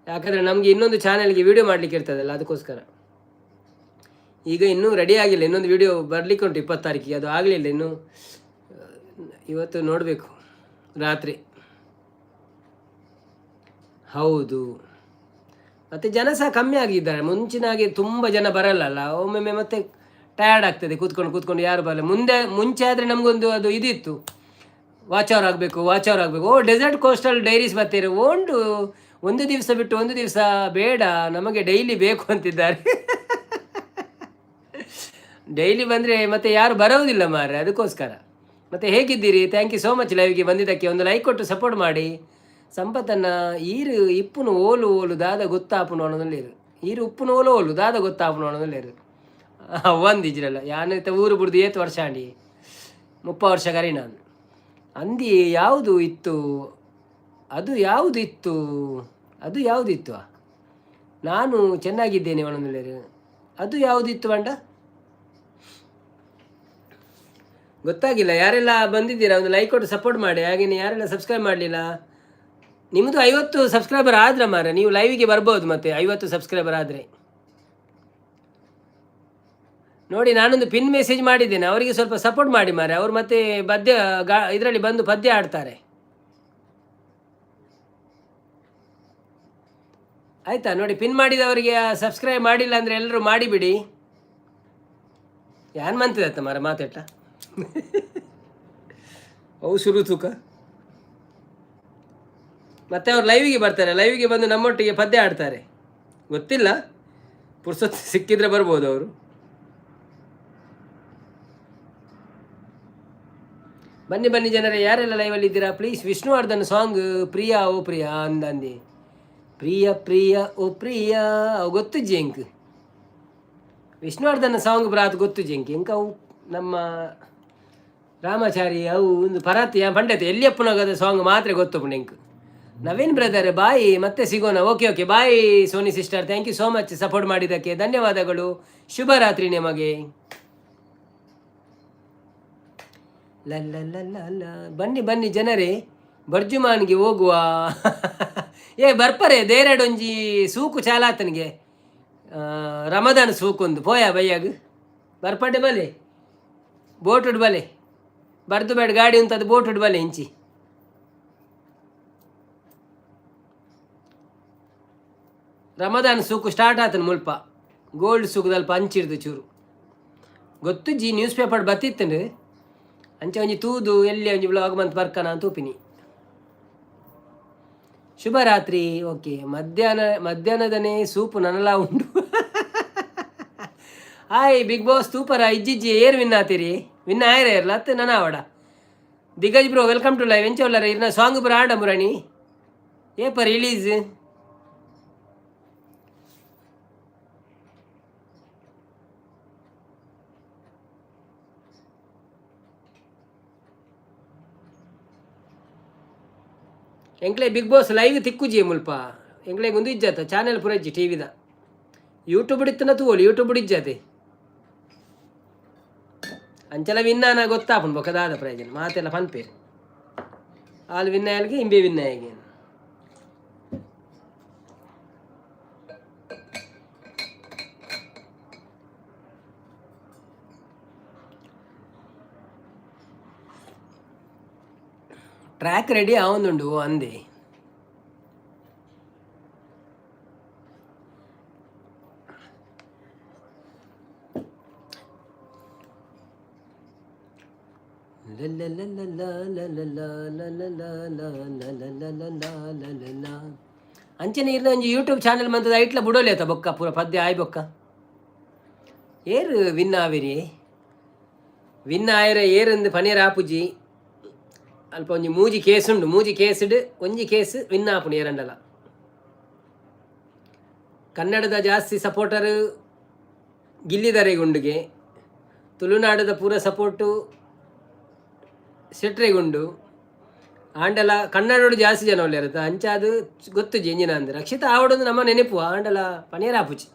ಯಾಕಂದರೆ ನಮಗೆ ಇನ್ನೊಂದು ಚಾನೆಲ್ಗೆ ವಿಡಿಯೋ ಮಾಡಲಿಕ್ಕೆ ಇರ್ತದಲ್ಲ, ಅದಕ್ಕೋಸ್ಕರ. ಈಗ ಇನ್ನೂ ರೆಡಿ ಆಗಿಲ್ಲ, ಇನ್ನೊಂದು ವಿಡಿಯೋ ಬರಲಿಕ್ಕೆ ಉಂಟು 20 ತಾರೀಕಿಗೆ, ಅದು ಆಗಲಿಲ್ಲ ಇನ್ನೂ. ಇವತ್ತು ನೋಡಬೇಕು ರಾತ್ರಿ. ಹೌದು, ಮತ್ತು ಜನ ಸಹ ಕಮ್ಮಿ ಆಗಿದ್ದಾರೆ. ಮುಂಚಿನಾಗೆ ತುಂಬ ಜನ ಬರಲ್ಲಲ್ಲ ಒಮ್ಮೊಮ್ಮೆ, ಮತ್ತೆ ಟಯರ್ಡ್ ಆಗ್ತದೆ ಕೂತ್ಕೊಂಡು ಕೂತ್ಕೊಂಡು, ಯಾರು ಬರಲ್ಲ ಮುಂದೆ. ಮುಂಚೆ ಆದರೆ ನಮಗೊಂದು ಅದು ಇದಿತ್ತು, ವಾಚ್ ಅವರ್ ಆಗಬೇಕು, ವಾಚ್ ಅವರ್ ಆಗಬೇಕು. ಓ, ಡೆಸರ್ಟ್ ಕೋಸ್ಟಲ್ ಡೈರೀಸ್ ಬರ್ತೀರಿ ಓಂಡು. ಒಂದು ದಿವಸ ಬಿಟ್ಟು ಒಂದು ದಿವಸ ಬೇಡ, ನಮಗೆ ಡೈಲಿ ಬೇಕು ಅಂತಿದ್ದಾರೆ. ಡೈಲಿ ಬಂದರೆ ಮತ್ತೆ ಯಾರು ಬರೋದಿಲ್ಲ ಮಾರ್ರೆ, ಅದಕ್ಕೋಸ್ಕರ. ಮತ್ತೆ ಹೇಗಿದ್ದೀರಿ? Thank you so much ಲೈವ್ಗೆ ಬಂದಿದ್ದಕ್ಕೆ. ಒಂದು ಲೈಕ್ ಕೊಟ್ಟು ಸಪೋರ್ಟ್ ಮಾಡಿ. ಸಂಪತ್ತನ್ನ ಈರು ಇಪ್ಪುನು ಓಲು ಓಲು ದಾದ ಗೊತ್ತಾಪುನು ಅನ್ನೋದಲ್ಲಿರು. ಈರು ಉಪ್ಪುನು ಓಲು ಓಲು ದಾದ ಗೊತ್ತಾಪುನು ಅನ್ನೋದಲ್ಲಿರು. ಒಂದಿಜ್ರಲ್ಲ ಯಾನೈತ ಊರು ಬಿಡ್ದು ಏತು ವರ್ಷ ಆಂಡಿ, 30 ವರ್ಷ ಕರಿ ನಾನು. ಅಂದಿ ಯಾವುದು ಇತ್ತು ಅದು, ಯಾವುದು ಇತ್ತು ಅದು, ಯಾವುದಿತ್ತು? ನಾನು ಚೆನ್ನಾಗಿದ್ದೇನೆ ಒಣಂದಲೇರು. ಅದು ಯಾವುದಿತ್ತು ಬಂಡ ಗೊತ್ತಾಗಿಲ್ಲ. ಯಾರೆಲ್ಲ ಬಂದಿದ್ದೀರಾ ಒಂದು ಲೈಕ್ ಕೊಟ್ಟು ಸಪೋರ್ಟ್ ಮಾಡಿ. ಹಾಗೆಯೇ ಯಾರೆಲ್ಲ ಸಬ್ಸ್ಕ್ರೈಬ್ ಮಾಡಲಿಲ್ಲ, ನಿಮ್ಮದು 50 ಸಬ್ಸ್ಕ್ರೈಬರ್ ಆದ್ರೆ ಮಾರ ನೀವು ಲೈವಿಗೆ ಬರ್ಬೋದು. ಮತ್ತೆ 50 ಸಬ್ಸ್ಕ್ರೈಬರ್ ಆದರೆ ನೋಡಿ, ನಾನೊಂದು ಪಿನ್ ಮೆಸೇಜ್ ಮಾಡಿದ್ದೇನೆ, ಅವರಿಗೆ ಸ್ವಲ್ಪ ಸಪೋರ್ಟ್ ಮಾಡಿ ಮಾರೆ. ಅವರು ಮತ್ತೆ ಪದ್ಯ ಗಾ ಇದರಲ್ಲಿ ಬಂದು ಪದ್ಯ ಆಡ್ತಾರೆ. ಆಯಿತಾ? ನೋಡಿ, ಪಿನ್ ಮಾಡಿದವರಿಗೆ ಸಬ್ಸ್ಕ್ರೈಬ್ ಮಾಡಿಲ್ಲ ಅಂದರೆ ಎಲ್ಲರೂ ಮಾಡಿಬಿಡಿ. ಯಾನ್ ಮಂತಿದತ್ತ ಮಾರ ಮಾತಾಟ ಅವು ಶುರು ತೂಕ. ಮತ್ತೆ ಅವ್ರು ಲೈವಿಗೆ ಬರ್ತಾರೆ, ಲೈವಿಗೆ ಬಂದು ನಮ್ಮೊಟ್ಟಿಗೆ ಪದ್ಯ ಆಡ್ತಾರೆ. ಗೊತ್ತಿಲ್ಲ, ಪುರ್ಸೊತ್ತು ಸಿಕ್ಕಿದ್ರೆ ಬರ್ಬೋದು ಅವರು. ಬನ್ನಿ ಬನ್ನಿ ಜನರೇ, ಯಾರೆಲ್ಲ ಲೈವಲ್ಲಿ ಇದ್ದೀರಾ ಪ್ಲೀಸ್. ವಿಷ್ಣುವರ್ಧನ್ ಸಾಂಗ್ ಪ್ರಿಯಾ ಓ ಪ್ರಿಯಾ ಅಂದಂದಿ. ಪ್ರಿಯ ಪ್ರಿಯ ಓ ಪ್ರಿಯಾ ಅವು ಗೊತ್ತು ಜೆಂಕ್. ವಿಷ್ಣುವರ್ಧನ್ ಸಾಂಗ್ ಬ್ರಾತ್ ಗೊತ್ತು ಜೆಂಕ್. ಎಂಕ್ ಅವು ನಮ್ಮ ರಾಮಾಚಾರಿ ಅವು ಒಂದು ಪರಾತಿ ಪಂಡತೆ ಎಲ್ಲಿಯಪ್ಪನಾಗದ ಸಾಂಗ್ ಮಾತ್ರ ಗೊತ್ತು ಎಂಕ್. ನವೀನ್ ಬ್ರದರ್ ಬಾಯ್, ಮತ್ತೆ ಸಿಗೋಣ. Okay okay, bye Soni sister, thank you so much support ಮಾಡಿದ್ದಕ್ಕೆ ಧನ್ಯವಾದಗಳು. ಶುಭರಾತ್ರಿ ನಿಮಗೆ. ಲಲ್ಲ, ಬನ್ನಿ ಬನ್ನಿ ಜನರೇ, ಬರ್ಜುಮಾನ್ಗೆ ಹೋಗುವ. ಏ ಬರ್ಪರೆ ದೇರಡೊಂಜಿ ಸೂಕು ಚಾಲಾತನಿಗೆ ರಮದಾನ್ ಸೂಕೊಂದು ಪೋಯ ಬಯ್ಯಾಗ ಬರ್ಪಡೆ ಬಲೆ ಬೋಟುಡ್ ಬಲೆ ಬರ್ದು ಬೇಡ ಗಾಡಿ ಉಂಟದು ಬೋಟುಡ್ ಬಲೆ ಇಂಚಿ. ರಮದಾನ್ ಸೂಕು ಸ್ಟಾರ್ಟ್ ಆತನ ಮುಲ್ಪ ಗೋಲ್ಡ್ ಸೂಕದಲ್ಪ ಅಂಚಿಡ್ದು ಚೂರು ಗೊತ್ತು ಜಿ ನ್ಯೂಸ್ ಪೇಪರ್ ಬತ್ತಿತ್ತಂಡು. ಅಂಚೆ ಒಂಜಿ ತೂದು ಎಲ್ಲಿ ಒಂಜಿ ಬ್ಲಾಗ್ ಮಂತ್ ಬರ್ಕನ ಅಂತ ತೂಪಿನಿ. ಶುಭರಾತ್ರಿ. ಓಕೆ, ಮಧ್ಯಾಹ್ನದನೇ ಸೂಪು ನನಲಾ ಉಂಟು. ಹಾಯ್ ಬಿಗ್ ಬಾಸ್ ತೂಪರ ಇಜ್ಜಿಜ್ಜಿ ಏರ್ ವಿನ್ ಆತೀರಿ? ವಿನ್ ಆಯರ ಇರಲ್ಲ ಅತ್ತೆ ನನ ಅವಡ. Diggaj bro, welcome to live. ಎಂಚ ಉಲ್ಲರ? ಇರ್ನ ಸಾಂಗ್ ಪುರ ಆಂಡ ಮುರಣಿ ಏಪ ರಿಲೀಸ್? ಎಂಕ್ಲೆ ಬಿಗ್ ಬಾಸ್ ಲೈವ್ ತಿಕ್ಕುಜಿ ಮುಲ್ಪ. ಎಂಕ್ಲೆ ಒಂದು ಇಜ್ಜಾತ ಚಾನೆಲ್ ಪೂರ ಇಜ್ಜಿ ಟಿವಿದ. ಯೂಟ್ಯೂಬ್ ಇತ್ತನ ತೂವೊಲಿ, ಯೂಟ್ಯೂಬ್ ಇಜ್ಜಾತೆ. ಅಂಚಲ ವಿನ್ನಾನ ಗೊತ್ತಾಪುಂಡು, ಬೊಕ್ಕ ದಾದ ಪ್ರಯೋಜನ? ಮಾತೆಲ್ಲ ಪನ್ಪೇರು, ಆಲ್ ವಿನ್ನಾಯಲ್ಗೆ ಇಂಬೆ ವಿನ್ನಾಯಗೆ. ಟ್ರ್ಯಾಕ್ ರೆಡಿ ಆವೊಂದುಂಡು ಅಂದೆ. ಅಂಚನೆ ಇರ್ನ ಒಂಜಿ ಯೂಟ್ಯೂಬ್ ಚಾನೆಲ್ ಮಂತದ ಐಟ್ಲ ಬುಡೋಲಿ ಆತ. ಬೊಕ್ಕ ಪೂರ ಪದ್ಯ ಆಯ್ ಬೊಕ್ಕ ಏರ್ ವಿನ್ ಆವಿರಿ? ವಿನ್ ಆಯರ ಏರಂದು ಪನೀರ್ ಆಪುಜಿ. ಅಲ್ಪ ಒಂಜಿ ಮೂಜಿ ಕೇಸ್ ಉಂಡು. ಮೂಜಿ ಕೇಸ್ಡ್ ಒಂಜಿ ಕೇಸ್ ವಿನ್ ಆಪುಂಡು ಏರಂಡಲ. ಕನ್ನಡದ ಜಾಸ್ತಿ ಸಪೋರ್ಟರ್ ಗಿಲ್ಲಿದರೆಗುಂಡುಗೆ, ತುಳುನಾಡದ ಪೂರ ಸಪೋರ್ಟು ಶೆಟ್ರೆಗುಂಡು. ಆಂಡಲ ಕನ್ನಡೋಡು ಜಾಸ್ತಿ ಜನ ಉಲ್ಲೆರ್. ಅಂಚಾದ್ ಗೊತ್ತುಜಿ ಎಂಜಿನ ಅಂದ್. ರಕ್ಷಿತ ಆವಡೊಂದು ನಮ್ಮ ನೆನಪು, ಆಂಡಲ ಪನೀರ್ ಆಪುಜಿ.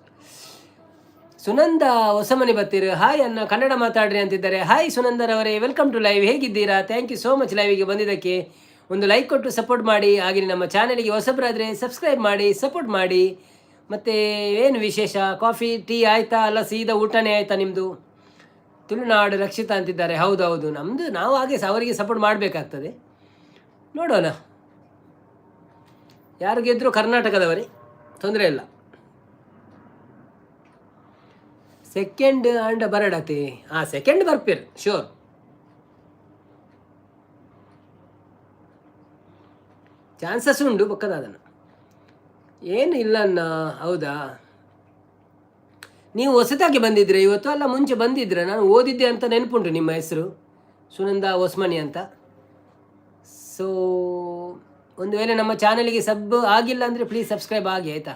ಸುನಂದ ಹೊಸಮನಿ ಬತ್ತೀರು. ಹಾಯ್ ಅನ್ನ, ಕನ್ನಡ ಮಾತಾಡ್ರಿ ಅಂತಿದ್ದಾರೆ. ಹಾಯ್ ಸುನಂದರವರೇ, welcome to live. ಹೇಗಿದ್ದೀರಾ? Thank you so much ಲೈವಿಗೆ ಬಂದಿದ್ದಕ್ಕೆ. ಒಂದು ಲೈಕ್ ಕೊಟ್ಟು ಸಪೋರ್ಟ್ ಮಾಡಿ. ಹಾಗೆ ನಮ್ಮ ಚಾನಲಿಗೆ ಹೊಸಬರಾದರೆ ಸಬ್ಸ್ಕ್ರೈಬ್ ಮಾಡಿ, ಸಪೋರ್ಟ್ ಮಾಡಿ. ಮತ್ತು ಏನು ವಿಶೇಷ? ಕಾಫಿ ಟೀ ಆಯಿತಾ? ಅಲ್ಲ, ಸೀದಾ ಊಟನೇ ಆಯಿತಾ ನಿಮ್ಮದು? ತುಳುನಾಡು ರಕ್ಷಿತಾ ಅಂತಿದ್ದಾರೆ. ಹೌದು ಹೌದು, ನಮ್ಮದು ನಾವು ಹಾಗೆ ಅವರಿಗೆ ಸಪೋರ್ಟ್ ಮಾಡಬೇಕಾಗ್ತದೆ. ನೋಡೋಣ, ಯಾರು ಗೆದ್ದರೂ ಕರ್ನಾಟಕದವರೇ, ತೊಂದರೆ ಇಲ್ಲ. ಸೆಕೆಂಡ್ ಆಂಡ ಬರಡತಿ. ಹಾಂ, ಸೆಕೆಂಡ್ ಬರ್ಪೇರ್, ಶೋರ್. ಚಾನ್ಸಸ್ ಉಂಡು ಬೊಕ್ಕದಾದನ. ಏನು ಇಲ್ಲ ಅಣ್ಣ. ಹೌದಾ? ನೀವು ಹೊಸದಾಗಿ ಬಂದಿದ್ರೆ ಇವತ್ತು? ಅಲ್ಲ, ಮುಂಚೆ ಬಂದಿದ್ರೆ? ನಾನು ಓದಿದ್ದೆ ಅಂತ ನೆನಪುಂಟು ನಿಮ್ಮ ಹೆಸರು, ಸುನಂದ ಹೊಸ್ಮನಿ ಅಂತ. ಸೊ ಒಂದು ವೇಳೆ ನಮ್ಮ ಚಾನಲಿಗೆ ಸಬ್ ಆಗಿಲ್ಲ ಅಂದರೆ ಪ್ಲೀಸ್ ಸಬ್ಸ್ಕ್ರೈಬ್ ಆಗಿ, ಆಯಿತಾ?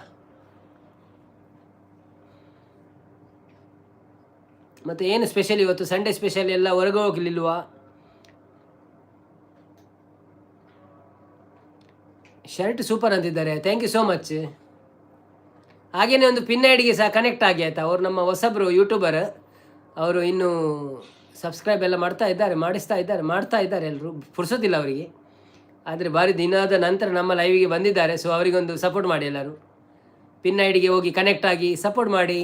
ಮತ್ತು ಏನು ಸ್ಪೆಷಲ್ ಇವತ್ತು? ಸಂಡೇ ಸ್ಪೆಷಲ್ ಎಲ್ಲ ಹೊರಗೆ ಹೋಗ್ಲಿಲ್ವಾ? ಶರ್ಟ್ ಸೂಪರ್ ಅಂತಿದ್ದಾರೆ. Thank you so much. ಹಾಗೆಯೇ ಒಂದು ಪಿನ್ ಐಡಿಗೆ ಸಹ ಕನೆಕ್ಟ್ ಆಗಿ, ಆಯಿತಾ? ಅವರು ನಮ್ಮ ಹೊಸಬರು ಯೂಟ್ಯೂಬರ್. ಅವರು ಇನ್ನೂ ಸಬ್ಸ್ಕ್ರೈಬ್ ಎಲ್ಲ ಮಾಡ್ತಾ ಇದ್ದಾರೆ, ಮಾಡಿಸ್ತಾ ಇದ್ದಾರೆ, ಮಾಡ್ತಾ ಇದ್ದಾರೆ ಎಲ್ಲರೂ. ಪುರ್ಸೋದಿಲ್ಲ ಅವರಿಗೆ. ಆದರೆ ಭಾರಿ ದಿನದ ನಂತರ ನಮ್ಮ ಲೈವಿಗೆ ಬಂದಿದ್ದಾರೆ. ಸೊ ಅವರಿಗೊಂದು ಸಪೋರ್ಟ್ ಮಾಡಿ ಎಲ್ಲರೂ. ಪಿನ್ ಐಡಿಗೆ ಹೋಗಿ ಕನೆಕ್ಟ್ ಆಗಿ ಸಪೋರ್ಟ್ ಮಾಡಿ.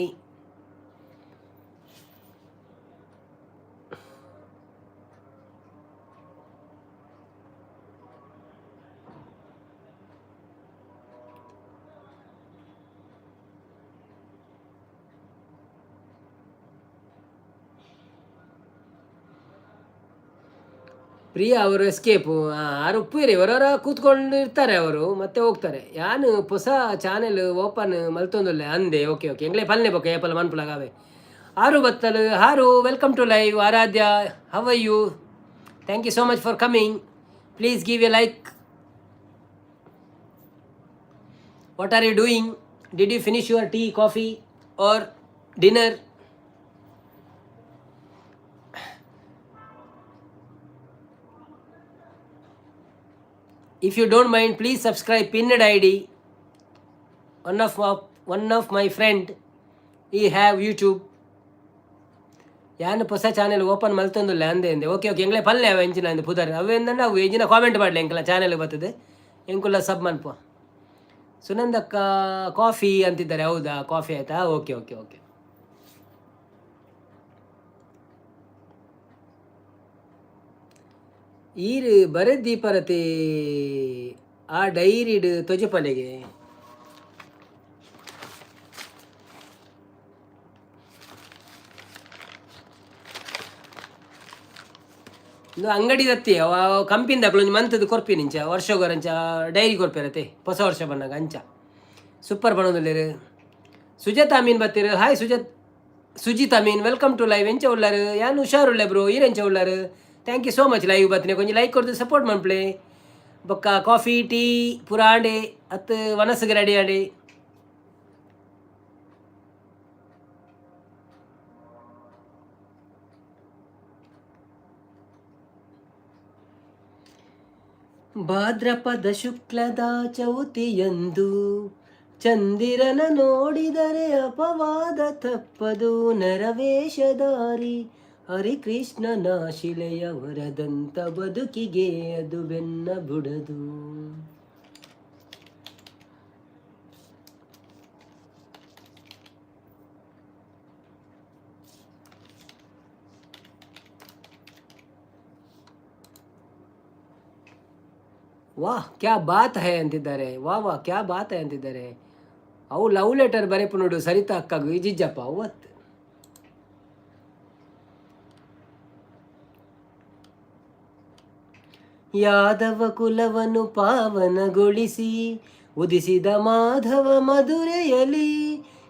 ಪ್ರಿಯಾ ಅವರು ಎಸ್ಕೇಪು ಆರು ಉಪ್ಪುರಿ ಹೊರವರ ಕೂತ್ಕೊಂಡು ಇರ್ತಾರೆ ಅವರು, ಮತ್ತೆ ಹೋಗ್ತಾರೆ. ಯಾನು ಹೊಸ ಚಾನೆಲ್ ಓಪನ್ ಮಲ್ತೊಂದುಲ್ಲೆ ಅಂದೆ. ಓಕೆ ಓಕೆ, ಎಂಗ್ಲೇ ಪಲ್ನೆ ಬೊಕ್ಕ ಏಪಲ್ ಮನ್ಪುಲಗಾವೆ. ಆರು ಬತ್ತಲು ಹಾರು. Welcome to live Aradhya. How are you? Thank you so much for coming. Please give a like. What are you doing? Did you finish your tea, coffee or dinner? If you don't mind, please subscribe pinned ID. One of my friend, he have YouTube. ಯಾನ್ ಹೊಸ channel open ಮಲ್ತೊಂದುಲ್ಲೆ ಅಂದೆ ಅಂದೆ. Okay okay, ಎಂಗ್ಲೆ ಪಲ್ಲೆ ಅವ ಎಂಚಿನ ಅಂದೆ ಪುದರ್ ಅವೆಂದಂಡ. ಅವು ಎಂಚಿನ ಕಾಮೆಂಟ್ ಮಾಡಲಿ, ಎಂಕಲ ಚಾನೆಲ್ ಬರ್ತದೆ, ಎಂಕುಲ ಸಬ್ ಮನ್ಪು. ಸುನಂದಕ್ಕ ಕಾಫಿ ಅಂತಿದ್ದಾರೆ. ಹೌದಾ? ಕಾಫಿ ಆಯ್ತಾ? Okay okay okay. ಈರ್ ಬರೆದ್ದೀಪರತೆ ಆ ಡೈರಿಡ್ ತೊಜಪಲೆಗೆ. ಇಂದು ಅಂಗಡಿ ದತ್ತಿ ಅವ ಕಂಪಿಂದ ಒಂಜಿ ಮಂತದ್ದು ಕೊರ್ಪಿನಿ ಇಂಚ ವರ್ಷಗೊರಂಚ ಡೈರಿ ಕೊರ್ಪೇರತೆ ಹೊಸ ವರ್ಷ ಬನ್ನಾಗ. ಅಂಚ ಸೂಪರ್ ಬಣ್ಣದಲ್ಲಿರು. ಸುಜಾತ ಅಮೀನ್ ಬತ್ತೀರು. Hi Sujath, Sujith Amin, welcome to live. ಎಂಚ ಉಳ್ಳಾರು? ಯಾನ್ ಹುಷಾರುಳ್ಳೆ ಬ್ರೋ, ಈರೆಂಚ ಉಳ್ಳಾರು? Thank you so much live ಬತ್ತಿನ. ಕೊಂಚ ಲೈಕ್ ಕೊಡ್ದು ಸಪೋರ್ಟ್ ಮನ್ಪ್ಲೆ. ಬೊಕ್ಕ ಕಾಫಿ ಟೀ ಪುರಾಂಡೆ ಅತ್ತು ವನಸ್ಸಿಗೆ ರೆಡಿ ಆಂಡೆ? ಭಾದ್ರಪದ ಶುಕ್ಲದ ಚೌತಿಯಂದು ಚಂದಿರನ ನೋಡಿದರೆ ಅಪವಾದ ತಪ್ಪದು. ನರವೇಷಧಾರಿ ಹರಿಕೃಷ್ಣನ ಶಿಲೆಯ ವರದಂತ ಬದುಕಿಗೆ ಅದು ಬೆನ್ನ ಬುಡದು. वाह, क्या बात है ಅಂತಿದ್ದಾರೆ. ವಾ ವಾ, क्या बात है ಅಂತಿದ್ದಾರೆ. ಅವು ಲವ್ ಲೆಟರ್ ಬರೆಪು ನೋಡು ಸರಿತಾ ಅಕ್ಕಗು ಇಜಿಜ್ಜಪ್ಪ ಅವತ್ತು. ಯಾದವ ಕುಲವನ್ನು ಪಾವನಗೊಳಿಸಿ ಉದಿಸಿದ ಮಾಧವ ಮಧುರೆಯಲಿ.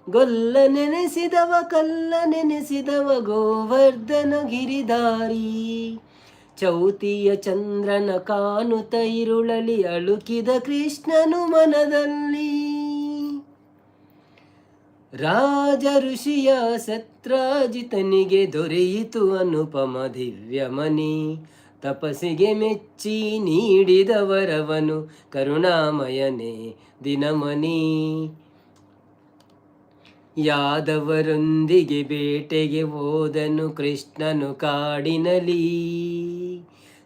ಗೊಲ್ಲ ನೆನೆಸಿದವ, ಕಲ್ಲ ನೆನೆಸಿದವ, ಗೋವರ್ಧನ ಗಿರಿಧಾರಿ. ಚೌತಿಯ ಚಂದ್ರನ ಕಾಣುತ ಇರುಳಲಿ ಅಳುಕಿದ ಕೃಷ್ಣನು ಮನದಲ್ಲಿ. ರಾಜ ಋಷಿಯ ಸತ್ರಾಜಿತನಿಗೆ ದೊರೆಯಿತು ಅನುಪಮ ದಿವ್ಯಮಣಿ. ತಪಸ್ಸಿಗೆ ಮೆಚ್ಚಿ ನೀಡಿದ ವರವನು ಕರುಣಾಮಯನೇ ದಿನಮಣಿ. ಯಾದವರೊಂದಿಗೆ ಬೇಟೆಗೆ ಹೋದನು ಕೃಷ್ಣನು ಕಾಡಿನಲಿ.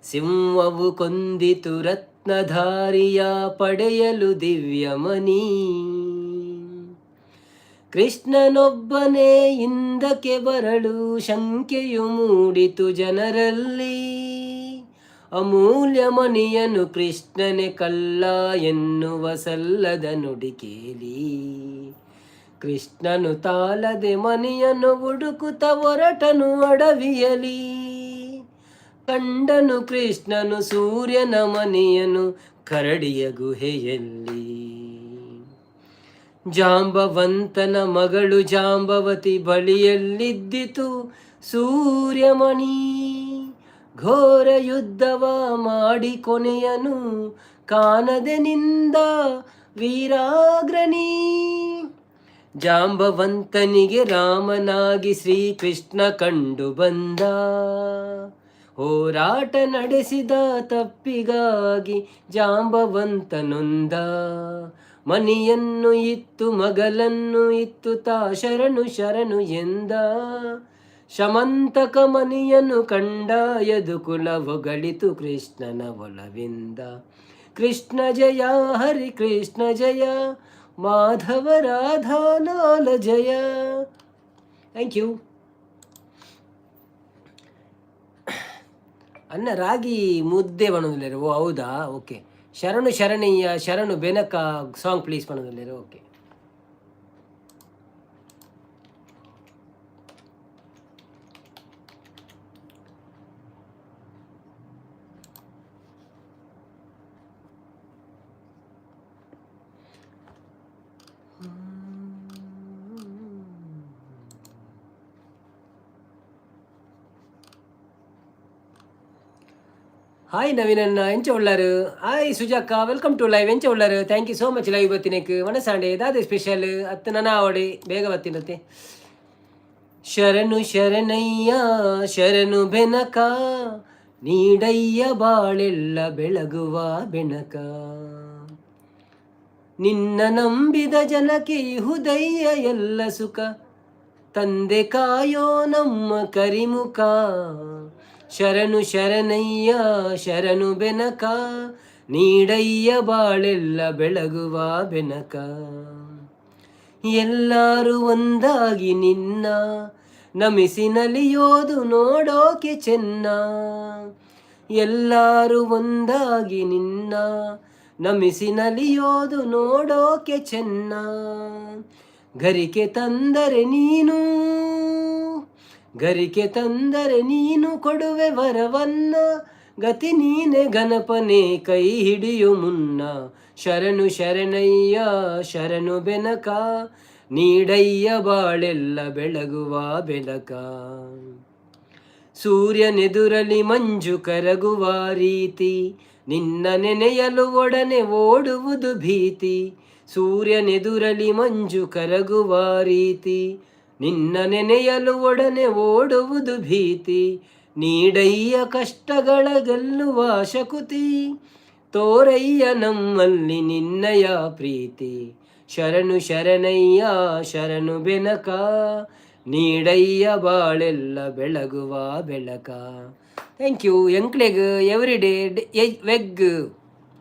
ಸಿಂಹವು ಕೊಂದಿತು ರತ್ನಧಾರಿಯ ಪಡೆಯಲು ದಿವ್ಯಮಣಿ. ಕೃಷ್ಣನೊಬ್ಬನೇ ಹಿಂದಕ್ಕೆ ಬರಲು ಶಂಕೆಯು ಮೂಡಿತು ಜನರಲ್ಲಿ. ಅಮೂಲ್ಯ ಮಣಿಯನು ಕೃಷ್ಣನೇ ಕಳ್ಳ ಎನ್ನುವ ಸಲ್ಲದ ನುಡಿ ಕೇಳಿ, ಕೃಷ್ಣನು ತಾಳದೆ ಮಣಿಯನ್ನು ಹುಡುಕುತ್ತ ಹೊರಟನು ಅಡವಿಯಲಿ. ಕಂಡನು ಕೃಷ್ಣನು ಸೂರ್ಯನ ಮಣಿಯನು ಕರಡಿಯ ಗುಹೆಯಲ್ಲಿ. ಜಾಂಬವಂತನ ಮಗಳು ಜಾಂಬವತಿ ಬಳಿಯಲ್ಲಿದ್ದಿತು ಸೂರ್ಯಮಣಿ. ಘೋರ ಯುದ್ಧವ ಮಾಡಿ ಕೊನೆಯನು ಕಾಣದೆ ನಿಂದ ವೀರಾಗ್ರಣಿ. ಜಾಂಬವಂತನಿಗೆ ರಾಮನಾಗಿ ಶ್ರೀಕೃಷ್ಣ ಕಂಡು ಬಂದ. ಹೋರಾಟ ನಡೆಸಿದ ತಪ್ಪಿಗಾಗಿ ಜಾಂಬವಂತನೊಂದ. ಮಣಿಯನ್ನು ಇತ್ತು ಮಗಲನ್ನು ಇತ್ತು ತಾ ಶರಣು ಶರಣು ಎಂದ. ಶಮಂತಕ ಮಣಿಯನ್ನು ಕಂಡ ಯದುಕುಲ ಹೊಗಳಿತು ಕೃಷ್ಣನ ಒಲವಿಂದ. ಕೃಷ್ಣ ಜಯ ಹರಿ ಕೃಷ್ಣ ಜಯ ಮಾಧವ ರಾಧಾ ಲಾಲ ಜಯ. Thank you ಅನ್ನ. ರಾಗಿ ಮುದ್ದೆ ಪನೊಂದುಲ್ಲೆರ್. ಓ ಹೌದಾ? ಓಕೆ. ಶರಣು ಶರಣಯ್ಯ ಶರಣು ಬೆನಕ ಸಾಂಗ್ ಪ್ಲೀಸ್ ಪನೊಂದುಲ್ಲೆರ್. ಓಕೆ. ಹಾಯ್ ನವೀನಣ್ಣ, ಎಂಚ ಉಳ್ಳಾರು? ಹಾಯ್ ಸುಜಾಕ, welcome to live. ಎಂಚ ಉಳ್ಳಾರು? Thank you so much live ಬತ್ತಿನಕ್. ವನಸಾಂಡೆ ದಾದೆ ಸ್ಪೆಷಲ್ ಅತ್ತು? ನನ ಆವಡೆ ಬೇಗ ಬತ್ತಿನತ್ತೆ. ಶರಣು ಶರಣಯ್ಯ ಶರಣು ಬೆನಕ, ನೀಡಯ್ಯ ಬಾಳೆಲ್ಲ ಬೆಳಗುವ ಬೆನಕ. ನಿನ್ನ ನಂಬಿದ ಜನಕ್ಕೆ ಹುದಯ್ಯ ಎಲ್ಲ ಸುಖ. ತಂದೆ ಕಾಯೋ ನಮ್ಮ ಕರಿಮುಖ. ಶರಣು ಶರಣಯ್ಯ ಶರಣು ಬೆನಕ, ನೀಡಯ್ಯ ಬಾಳೆಲ್ಲ ಬೆಳಗುವ ಬೆನಕ. ಎಲ್ಲಾರು ಒಂದಾಗಿ ನಿನ್ನ ನಮಿಸಿ ನಲಿಯೋದು ನೋಡೋಕೆ ಚೆನ್ನ. ಎಲ್ಲಾರು ಒಂದಾಗಿ ನಿನ್ನ ನಮಿಸಿ ನಲಿಯೋದು ನೋಡೋಕೆ ಚೆನ್ನ. ಗರಿಕೆ ತಂದರೆ ನೀನು, ಗರಿಕೆ ತಂದರೆ ನೀನು ಕೊಡುವೆ ವರವನ್ನ. ಗತಿ ನೀನೆ ಗಣಪನೆ ಕೈ ಹಿಡಿಯು ಮುನ್ನ. ಶರಣು ಶರಣಯ್ಯ ಶರಣು ಬೆನಕ, ನೀಡಯ್ಯ ಬಾಳೆಲ್ಲ ಬೆಳಗುವ ಬೆಳಕ. ಸೂರ್ಯನೆದುರಲಿ ಮಂಜು ಕರಗುವ ರೀತಿ, ನಿನ್ನ ನೆನೆಯಲು ಒಡನೆ ಓಡುವುದು ಭೀತಿ. ಸೂರ್ಯನೆದುರಲಿ ಮಂಜು ಕರಗುವ ರೀತಿ, ನಿನ್ನ ನೆನೆಯಲು ಒಡನೆ ಓಡುವುದು ಭೀತಿ. ನೀಡಯ್ಯ ಕಷ್ಟಗಳ ಗೆಲ್ಲುವ ಶಕುತಿ. ತೋರಯ್ಯ ನಮ್ಮಲ್ಲಿ ನಿನ್ನಯ ಪ್ರೀತಿ. ಶರಣು ಶರಣಯ್ಯ ಶರಣು ಬೆನಕ, ನೀಡಯ್ಯ ಬಾಳೆಲ್ಲ ಬೆಳಗುವ ಬೆಳಕ. Thank you. ಎಂಕ್ಲೆಗ್ ಎವ್ರಿ ಡೇ ವೆಗ್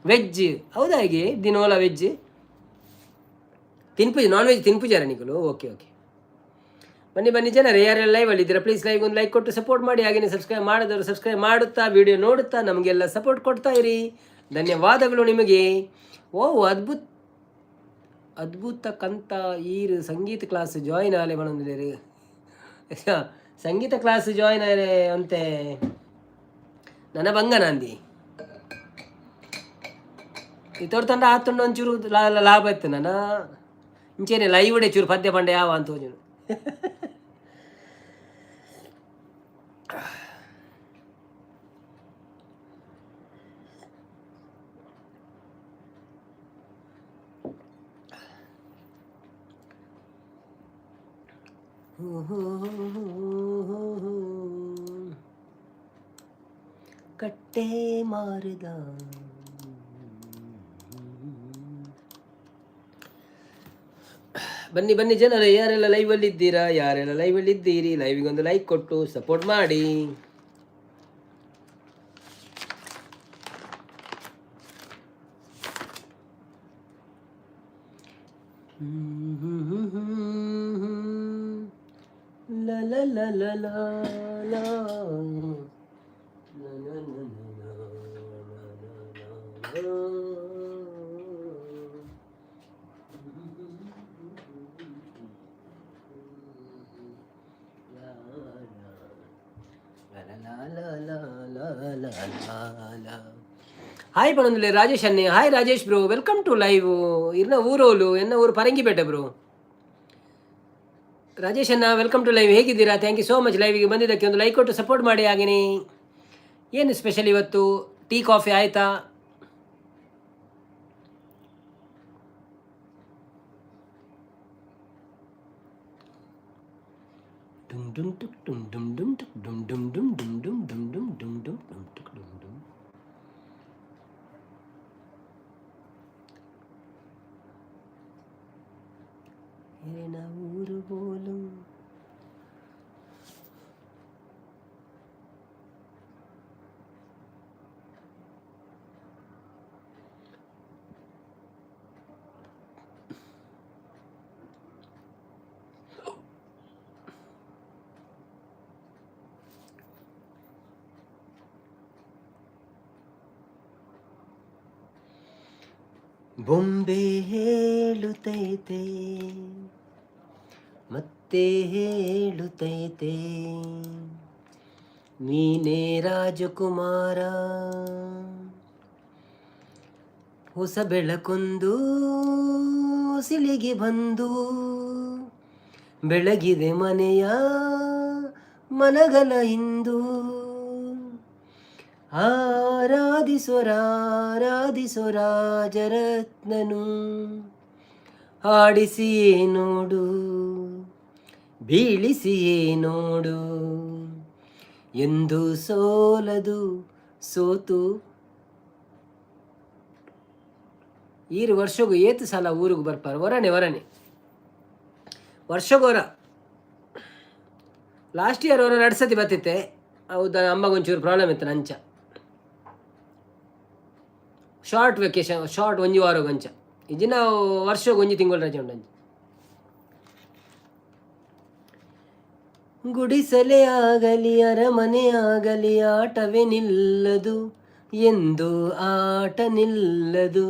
ವೆಜ್. ಹೌದಾ? ಹಾಗೆ ದಿನೋಲ ವೆಜ್ ತಿನ್ಪುಜಿ, ನಾನ್ ವೆಜ್ ತಿನ್ಪುಜಾರ ನಿಕುಲು? ಓಕೆ ಓಕೆ, ಬನ್ನಿ ಬನ್ನಿ ಜನರೇ, ಯಾರೆಲ್ಲ ಲೈವ್ ಅಲ್ಲಿ ಇದ್ದೀರಾ, ಪ್ಲೀಸ್ ಲೈವ್ ಒಂದು ಲೈಕ್ ಕೊಟ್ಟು ಸಪೋರ್ಟ್ ಮಾಡಿ. ಹಾಗೆಯೇ ಸಬ್ಸ್ಕ್ರೈಬ್ ಮಾಡದವರು ಸಬ್ಸ್ಕ್ರೈಬ್ ಮಾಡುತ್ತಾ, ವಿಡಿಯೋ ನೋಡುತ್ತಾ ನಮಗೆಲ್ಲ ಸಪೋರ್ಟ್ ಕೊಡ್ತಾ ಇರಿ. ಧನ್ಯವಾದಗಳು ನಿಮಗೆ. ಓ, ಅದ್ಭುತ ಅದ್ಭುತ ಕಂತ. ಈರ್ ಸಂಗೀತ ಕ್ಲಾಸ್ ಜಾಯಿನ್ ಆಲೆ ಪನೊಂದುಲ್ಲೆರ್. ಸಂಗೀತ ಕ್ಲಾಸ್ ಜಾಯಿನ್ ಆರೆ ಅಂತೆ ನನ್ನ ಬಂಗನಾಂದಿ ಇತೋರ್ ತಂಡ ಆತುಂಡು. ಒಂಚೂರು ಲಾಭ ಇತ್ತು ನನ್ನ. ಇಂಚೇನೆ ಲೈವ್ ಡೇ ಚೂರು ಪದ್ಯ ಪಂಡ ಯಾವ ಅಂತ ತೋಜುಂಡು. ಕಟ್ಟೆ ಮಾರಿದ. ಬನ್ನಿ ಬನ್ನಿ ಜನರೇ, ಯಾರೆಲ್ಲ ಲೈವಲ್ಲಿ ಇದ್ದೀರಾ, ಯಾರೆಲ್ಲ ಲೈವಲ್ಲಿ ಇದ್ದೀರಿ, ಲೈವಿಗೆ ಒಂದು ಲೈಕ್ ಕೊಟ್ಟು ಸಪೋರ್ಟ್ ಮಾಡಿ. ಲ ಲ ಲ ಲ ಲ ಲ ಲ ಲ ಲ ಲ ಲ. ಹಾಯ್ ಪನೊಂದುಲ್ಲೆ ರಾಜೇಶ್ ಅನ್ನೆ. Hi Rajesh bro, welcome to live. ಇರ್ನ ಊರೋಲು? ಎನ್ನ ಊರು ಪರಂಗಿಪೇಟೆ ಬ್ರೋ. ರಾಜೇಶ್ ಅಣ್ಣ, welcome to live. ಹೇಗಿದ್ದೀರಾ? Thank you so much ಲೈವಿಗೆ ಬಂದಿದ್ದಕ್ಕೆ. ಒಂದು ಲೈಕ್ ಕೊಟ್ಟು ಸಪೋರ್ಟ್ ಮಾಡಿ. ಹಾಗೆಯೇ ಏನು ಸ್ಪೆಷಲ್ ಇವತ್ತು? ಟೀ ಕಾಫಿ ಆಯಿತಾ? ಡುಮ್ ಡುಮ್ ಟುಕ್ ಡುಮ್ ಡುಮ್ ಡುಮ್ ಟುಕ್ ಡುಮ್ ಡುಮ್ ಡುಮ್ ಡುಮ್ ಡುಮ್ ಡುಮ್ ಡುಮ್ ಡುಮ್ ಡುಮ್ ಡುಮ್ ಟುಕ್ ಡುಮ್ ಡುಮ್. ಎರೆನ ಊರು ಬೋಲು? ಬೊಂಬೆ ಹೇಳುತ್ತೈತೆ, ಮತ್ತೆ ಹೇಳುತ್ತೈತೆ, ನೀನೇ ರಾಜಕುಮಾರ. ಹೊಸ ಬೆಳಕೊಂದು ಸಿಲಿಗೆ ಬಂದು ಬೆಳಗಿದೆ ಮನೆಯ ಮನಗಲ ಇಂದು. ಆರಾಧಿಸೋ ರಾಜರತ್ನನು, ಹಾಡಿಸಿಯೇ ನೋಡು, ಬೀಳಿಸಿಯೇ ನೋಡು, ಎಂದು ಸೋಲದು ಸೋತು. ಈರು ವರ್ಷಗೂ ಏತು ಸಲ ಊರಿಗೆ ಬರ್ಪಾರ? ವರನೆ ವರನೆ ವರ್ಷಗೋರ. ಲಾಸ್ಟ್ ಇಯರ್ ಅವರ ಎರಡು ಸತಿ ಬತ್ತಿತ್ತೆ. ಹೌದಾ? ಅಮ್ಮಗೊಂಚೂರು ಪ್ರಾಬ್ಲಮ್ ಇತ್ತು ನಂಚ. ಶಾರ್ಟ್ ವೆಕೇಶನ್, ಶಾರ್ಟ್ ಒಂಜಿ ವಾರ ಅಂಚ. ಇಜಿನ ವರ್ಷಕ್ಕೆ ಒಂಜಿ ತಿಂಗಳು ರಜೆ ಉಂಟು ಅಂಚ. ಗುಡಿಸಲೇ ಆಗಲಿ ಅರಮನೆ ಆಗಲಿ, ಆಟವೇ ನಿಲ್ಲದು ಎಂದು ಆಟ ನಿಲ್ಲದು.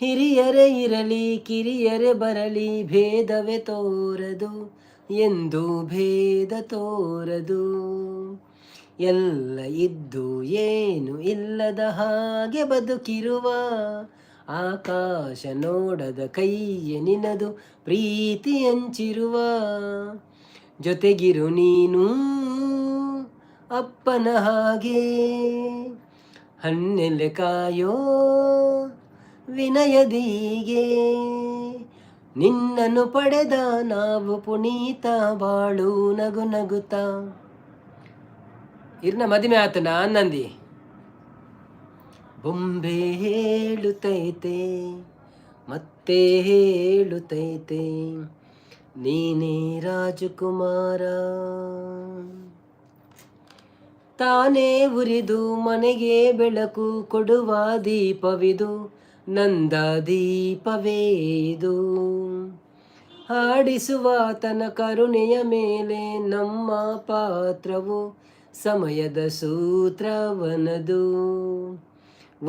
ಹಿರಿಯರೇ ಇರಲಿ ಕಿರಿಯರೇ ಬರಲಿ, ಭೇದವೇ ತೋರದು ಎಂದು ಭೇದ ತೋರದು. ಎಲ್ಲ ಇದ್ದು ಏನು ಇಲ್ಲದ ಹಾಗೆ ಬದುಕಿರುವ, ಆಕಾಶ ನೋಡದ ಕೈಯ ನಿನದು ಪ್ರೀತಿ ಹಂಚಿರುವ. ಜೊತೆಗಿರು ನೀನು ಅಪ್ಪನ ಹಾಗೆ, ಹನ್ನೆಲೆ ಕಾಯೋ ವಿನಯದೀಗೆ. ನಿನ್ನನ್ನು ಪಡೆದ ನಾವು ಪುನೀತ, ಬಾಳು ನಗು ನಗುತ್ತಾ. ಇರ್ನ ಮದುವೆ ಆತನ ಅನ್ನಂದಿ. ಬೊಂಬೆ ಹೇಳುತ್ತೈತೆ, ಮತ್ತೆ ಹೇಳುತ್ತೈತೆ, ನೀನೇ ರಾಜಕುಮಾರ. ತಾನೇ ಉರಿದು ಮನೆಗೆ ಬೆಳಕು ಕೊಡುವ ದೀಪವಿದು, ನಂದ ದೀಪವೇ ಇದು. ಹಾಡಿಸುವ ತನ ಕರುಣೆಯ ಮೇಲೆ ನಮ್ಮ ಪಾತ್ರವು ಸಮಯದ ಸೂತ್ರವನದು.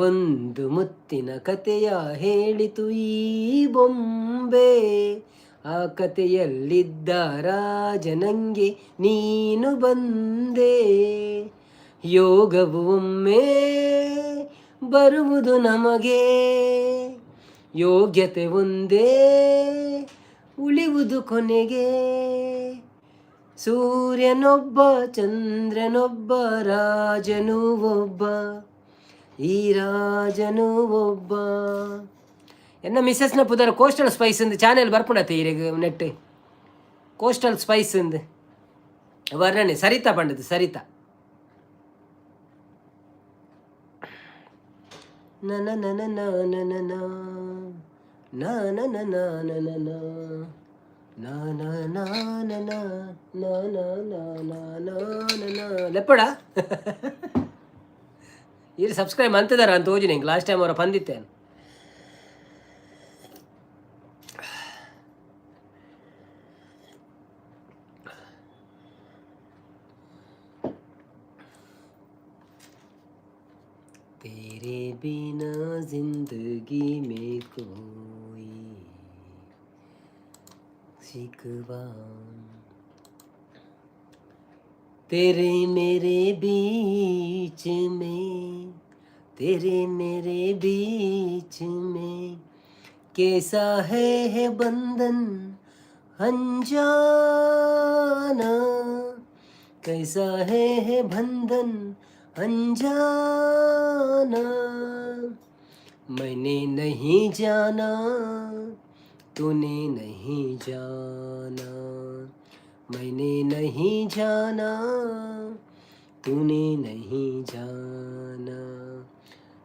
ಒಂದು ಮುತ್ತಿನ ಕತೆಯ ಹೇಳಿತು ಈ ಬೊಂಬೆ, ಆ ಕತೆಯಲ್ಲಿದ್ದ ರಾಜನಂಗೆ ನೀನು ಬಂದೆ. ಯೋಗವು ಒಮ್ಮೆ ಬರುವುದು ನಮಗೆ, ಯೋಗ್ಯತೆ ಒಂದೇ ಉಳಿವುದು ಕೊನೆಗೆ. ಸೂರ್ಯನೊಬ್ಬ, ಚಂದ್ರನೊಬ್ಬ, ರಾಜನೂ ಒಬ್ಬ, ಈ ರಾಜನೂ ಒಬ್ಬ. ಎನ್ನ ಮಿಸ್ಸಸ್ನ ಪುದರ್ ಕೋಸ್ಟಲ್ ಸ್ಪೈಸ್ ಇಂದು ಚಾನೆಲ್ ಬರ್ಪುಂಡತ್ತೆ ಈರೆಗ್ ನೆಟ್ ಕೋಸ್ಟಲ್ ಸ್ಪೈಸ್ ಇಂದು ವರ್ಣನೆ. ಸರಿತಾ ಪಂಡದು ಸರಿತಾ. ನನ ನನ ನನ ನನ ನನ ನನ ನನ ನನ ನನ ನನ ನನ ನನ ಲೆಪ್ಪಡ. ಇರು, ಸಬ್ಸ್ಕ್ರೈಬ್ ಅಂತಿದಾರ ಅಂತ ಹೋಜಿ. ನಿಂಗೆ ಲಾಸ್ಟ್ ಟೈಮ್ ಅವರ ಬಂದಿತ್ತೆ. तेरे बिना जिंदगी में कोई शिकवा, तेरे मेरे बीच में, तेरे मेरे बीच में कैसा है बंधन अनजाना, कैसा है बंधन अनजाना। मैंने नहीं जाना, तूने नहीं जाना, मैंने नहीं जाना, तूने नहीं जाना।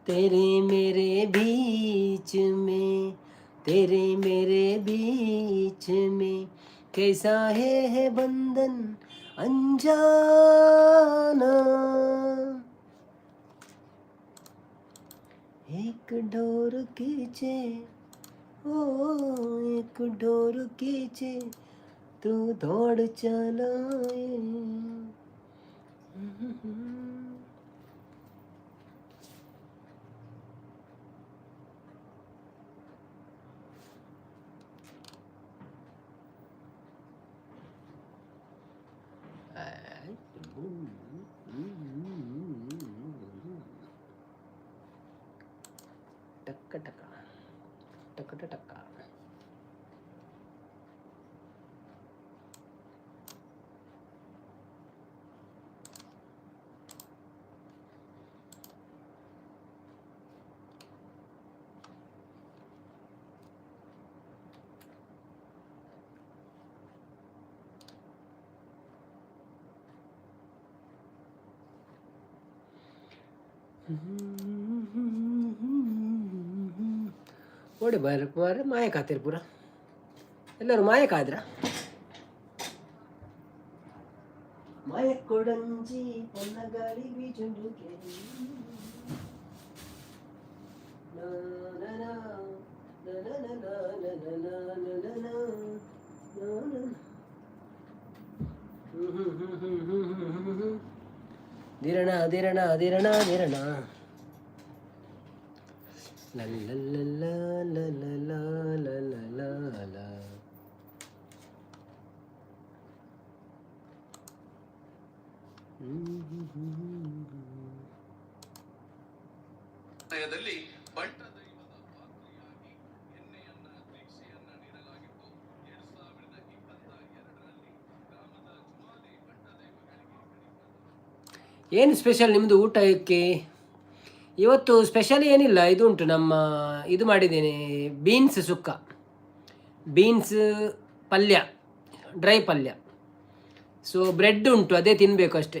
तेरे मेरे बीच में, तेरे मेरे बीच में कैसा है बंधन अनजाना। एक डोर खींचे, ओ एक डोर खींचे, तू दौड़ चलाए। ಟಕ್ಕ ಟಕ್ಕ ಟಕ್ಕ ಟಕ್ಕ. ಓಡಿ ಬರ ಬರ. ಮಾಯಕ್ ಆತೀರಿ ಪೂರ ಎಲ್ಲರೂ. ಮಾಯಕ್ ಆದ್ರ ಮಾಯಕ್ಕೊಡಂಜಿ ಪೊನ್ನ ಗಾಳಿ ಬೀಜುಂಡುಗೆ. ನಾ ನಾ ನಾ ನಾ ನಾ ನಾ ನಾ ನಾ ನಾ ನಾ ನಾ ನಾ. ಹ್ಮ್ ಹ್ಮ್ ಹ್ಮ್ ಹ್ಮ್ ಹ್ಮ್ ಹ್ಮ್ ಹ್ಮ್ ಹ್ಮ್. ಧಿರಣ ಧಿರಣ ಧಿರಣ ಧಿರಣ. ಲಲ್ಲ ಲಲ್ಲ ಲಲ್ಲ ಲಲ್ಲ. ಸಮಯದಲ್ಲಿ ಬಂಟ ದೈವದ ಪಾತ್ರೆಯಾಗಿ ಎಣ್ಣೆಯನ್ನ ದೀಕ್ಷೆಯನ್ನ ನೀಡಲಾಗಿತ್ತು. 2022ರಲ್ಲಿ ಗ್ರಾಮದ ಜುಮಾಲಿ ಬಂಟ ದೈವಗಳಿಗೆ ಏನು ಸ್ಪೆಷಲ್ ನಿಮ್ಮದು ಊಟಕ್ಕೆ ಇವತ್ತು? ಸ್ಪೆಷಲ್ ಏನಿಲ್ಲ, ಇದು ಉಂಟು ನಮ್ಮ, ಇದು ಮಾಡಿದ್ದೇನೆ, ಬೀನ್ಸ್ ಸುಕ್ಕ, ಬೀನ್ಸ್ ಪಲ್ಯ, ಡ್ರೈ ಪಲ್ಯ. ಸೊ ಬ್ರೆಡ್ ಉಂಟು, ಅದೇ ತಿನ್ನಬೇಕು ಅಷ್ಟೇ.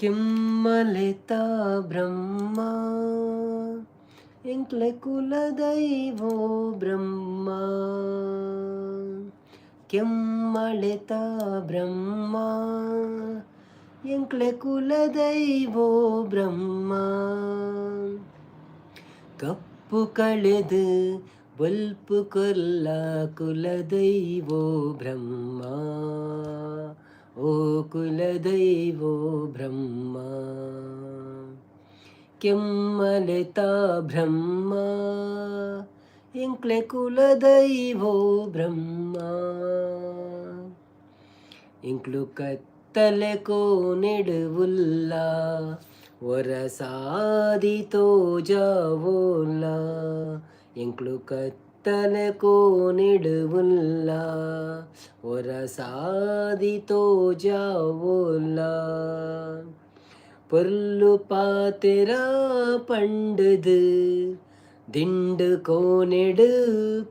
ಕೆಮ್ಮಲೆತ ಬ್ರಹ್ಮ, ಎಂಕ್ಲೆ ಕುಲದೈವೋ ಬ್ರಹ್ಮ. ಕೆಮ್ಮಲೆತ ಬ್ರಹ್ಮ, ಎಂಕ್ಲೆ ಕುಲದೈವೋ ಬ್ರಹ್ಮ. ಕಪ್ಪು ಕಳೆದು ಬೊಲ್ಪು ಕೊಲ್ಲ ಕುಲದೈವೋ ಬ್ರಹ್ಮ, ಓ ಕುಲದೈವೋ ಬ್ರಹ್ಮ. ಕೆಮ್ಮಲೆತ ಬ್ರಹ್ಮ, ಎಂಕ್ಲೆ ಕುಲದೈವೋ ಬ್ರಹ್ಮ. ಎಂಕ್ಲು ಕತ್ತಲೆ ಕೋನೆಡುವುಲ್ಲ, ಒರಸಾದಿ ತೋಜಾವೋಲ್ಲ. ಎಂಕ್ಲು ಕತ್ತಲೆ ಕೋನೆಡುವುಲ್ಲ, ಒರಸಾದಿ ತೋಜಾವೋಲ್ಲ. ಪೊರ್ಲು ಪಾತೆರ ಪಂಡುದು ದಿಂಡು ಕೋನೆಡು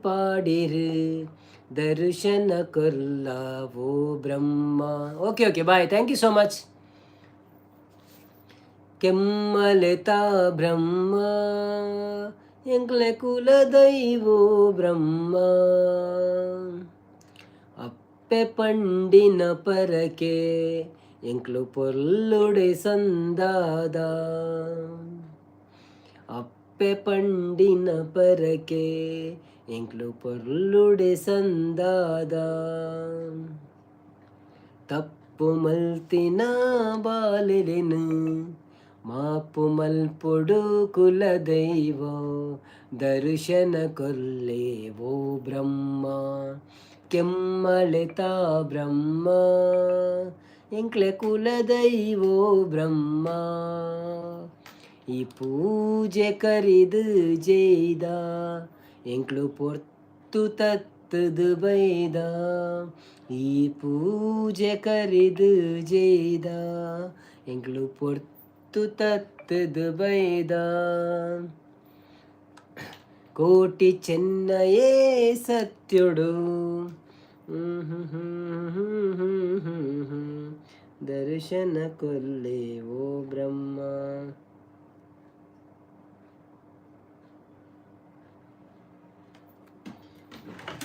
ಪಾಡಿರು, ದರ್ಶನ ಕೊರ್ಲಾವೋ Brahma. Okay okay, bye, thank you so much. ಕೆಮ್ಮಲೆತ Brahma, ಎಂಕ್ಲೆ ಕುಲದೈವೋ ಬ್ರಹ್ಮ. ಅಪ್ಪೆ ಪಂಡಿನ ಪರಕೆ ಎಂಕ್ಲು ಪೊರ್ಲುಡೆ ಸಂದಾದ. ಅಪ್ಪೆ ಪಂಡಿನ ಪರಕೆ ಎಂಕ್ಲು ಪೊರ್ಲುಡೆ ಸಂದಾದ. ತಪ್ಪು ಮಲ್ತಿನ ಬಾಲೆಲೆನು ಮಾಪು ಮಲ್ಪೊಡು ಕುಲದೈವ, ದರ್ಶನ ಕೊರ್ಲೇವೋ ಬ್ರಹ್ಮ. ಕೆಮ್ಮಲೆತ ಬ್ರಹ್ಮ, ಎಂಕ್ಲೆ ಕುಲದೈವೋ ಬ್ರಹ್ಮ. ಈ ಪೂಜೆ ಕರಿದು ಜೈದ, ಎಂಕ್ಲು ಪೊರ್ತು ತತ್ತದು ಬೈದ. ಈ ಪೂಜೆ ಕರಿದು ಜೈದ, ಎಂಕ್ಲು ಪೊರ್ತು ತತ್ತದು ಬೈದ. ಕೋಟಿ ಚೆನ್ನಯೇ ಸತ್ಯುಡು, ದರ್ಶನ ಕೊಲ್ಲೆ ಓ ಬ್ರಹ್ಮ.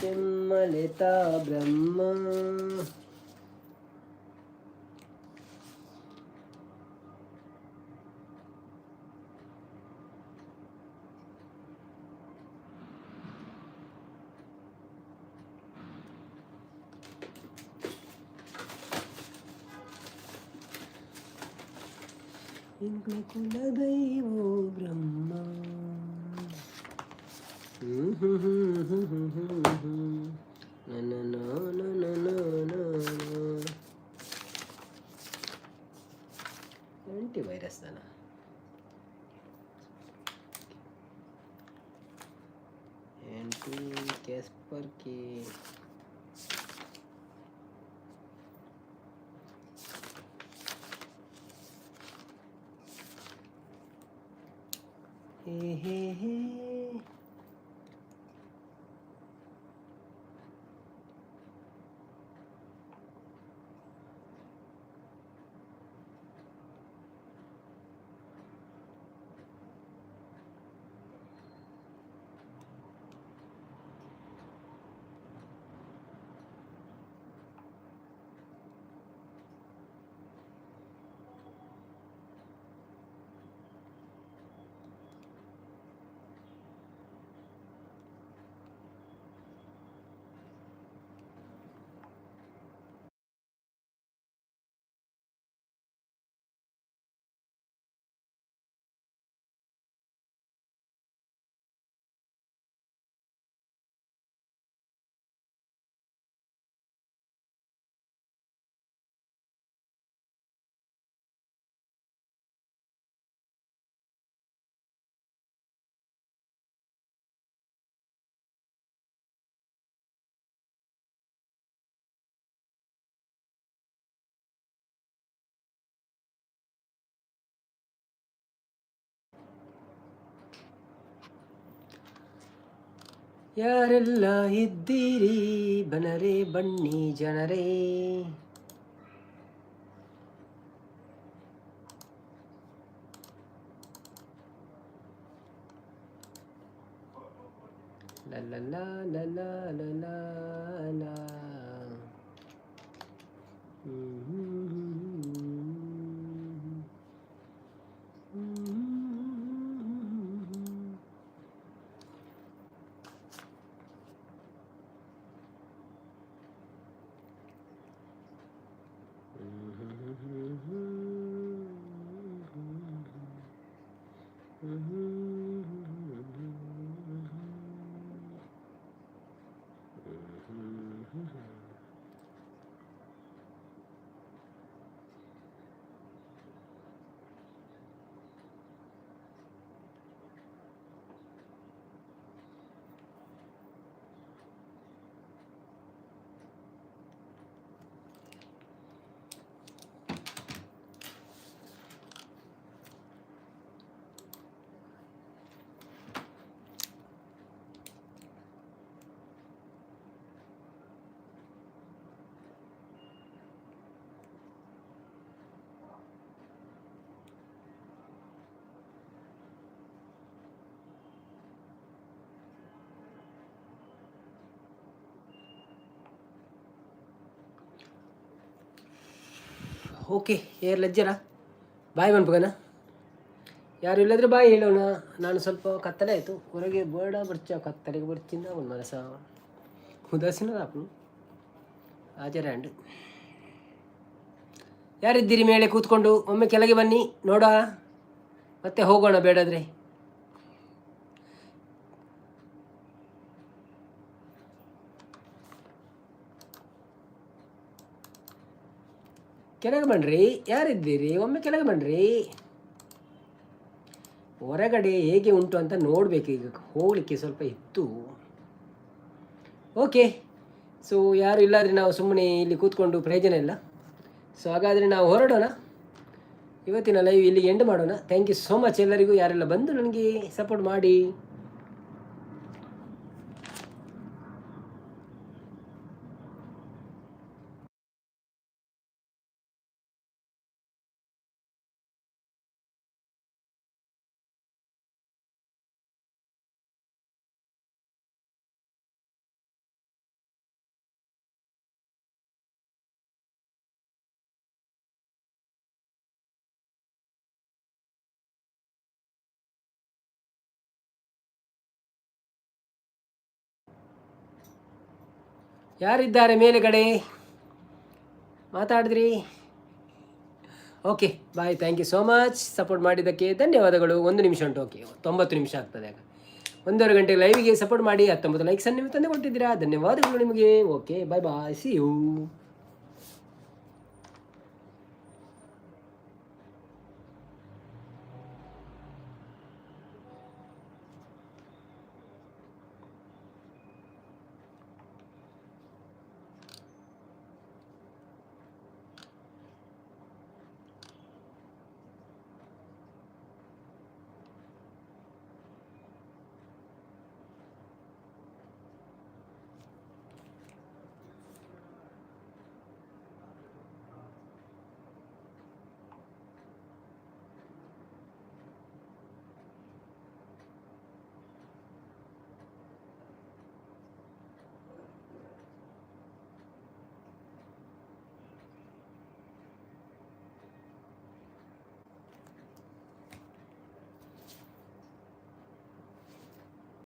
ಕೆಮ್ಮಲೆತ ಬ್ರಹ್ಮ. ಎಂಕ್ಲೆ ಕುಲದೈವೋ ಬ್ರಹ್ಮ. ಆಂಟಿ ವೈರಸ್ தாನ. Anti Kaspersky. ಹೇ ಹೇ ಹೇ. ಯಾರೆಲ್ಲ ಇದ್ದೀರಿ, ಬನರೇ ಬನ್ನಿ ಜನರೇ. ಲ ಲ ಲ ಲ ಲ ಲ. ಓಕೆ, ಏರ್ ಲಜ್ಜರ ಬಾಯ್ ಮನ್ಪಗನ. ಯಾರು ಇಲ್ಲದ್ರೆ ಬಾಯ್ ಹೇಳೋಣ. ನಾನು ಸ್ವಲ್ಪ ಕತ್ತಲೆ ಆಯಿತು, ಹೊರಗೆ ಬೇಡ ಬರ್ಚ, ಕತ್ತಲೆಗೆ ಬರ್ಚಿಂದ ಒಂದು ಮನಸ ಉದಾಸೀನ ಆಪನು ಆಚರಣೆ. ಯಾರಿದ್ದೀರಿ ಮೇಲೆ ಕೂತ್ಕೊಂಡು? ಒಮ್ಮೆ ಕೆಳಗೆ ಬನ್ನಿ ನೋಡ, ಮತ್ತೆ ಹೋಗೋಣ ಬೇಡಾದ್ರೆ. ಕೆಳಗೆ ಬನ್ನಿರಿ, ಯಾರಿದ್ದೀರಿ? ಒಮ್ಮೆ ಕೆಳಗೆ ಬನ್ನಿರಿ. ಹೊರಗಡೆ ಹೇಗೆ ಉಂಟು ಅಂತ ನೋಡಬೇಕು. ಈಗ ಹೋಗಲಿಕ್ಕೆ ಸ್ವಲ್ಪ ಇತ್ತು. ಓಕೆ, ಸೊ ಯಾರು ಇಲ್ಲಾದರೆ ನಾವು ಸುಮ್ಮನೆ ಇಲ್ಲಿ ಕೂತ್ಕೊಂಡು ಪ್ರಯೋಜನ ಇಲ್ಲ. ಸೊ ಹಾಗಾದರೆ ನಾವು ಹೊರಡೋಣ. ಇವತ್ತಿನ ಲೈವ್ ಇಲ್ಲಿ ಎಂಡ್ ಮಾಡೋಣ. Thank you so much ಎಲ್ಲರಿಗೂ, ಯಾರೆಲ್ಲ ಬಂದು ನನಗೆ ಸಪೋರ್ಟ್ ಮಾಡಿ. ಯಾರಿದ್ದಾರೆ ಮೇಲುಗಡೆ? ಮಾತಾಡಿದ್ರಿ. Okay, bye, thank you so much. Support ಮಾಡಿದ್ದಕ್ಕೆ ಧನ್ಯವಾದಗಳು. ಒಂದು ನಿಮಿಷ ಉಂಟು. ಓಕೆ, 90 ನಿಮಿಷ ಆಗ್ತದೆ ಆಗ. 1.5 ಗಂಟೆ ಲೈವಿಗೆ ಸಪೋರ್ಟ್ ಮಾಡಿ 19 ಲೈಕ್ಸನ್ನು ನೀವು ತಂದು ಕೊಟ್ಟಿದ್ದೀರಾ. ಧನ್ಯವಾದಗಳು ನಿಮಗೆ. Okay, bye bye, see you.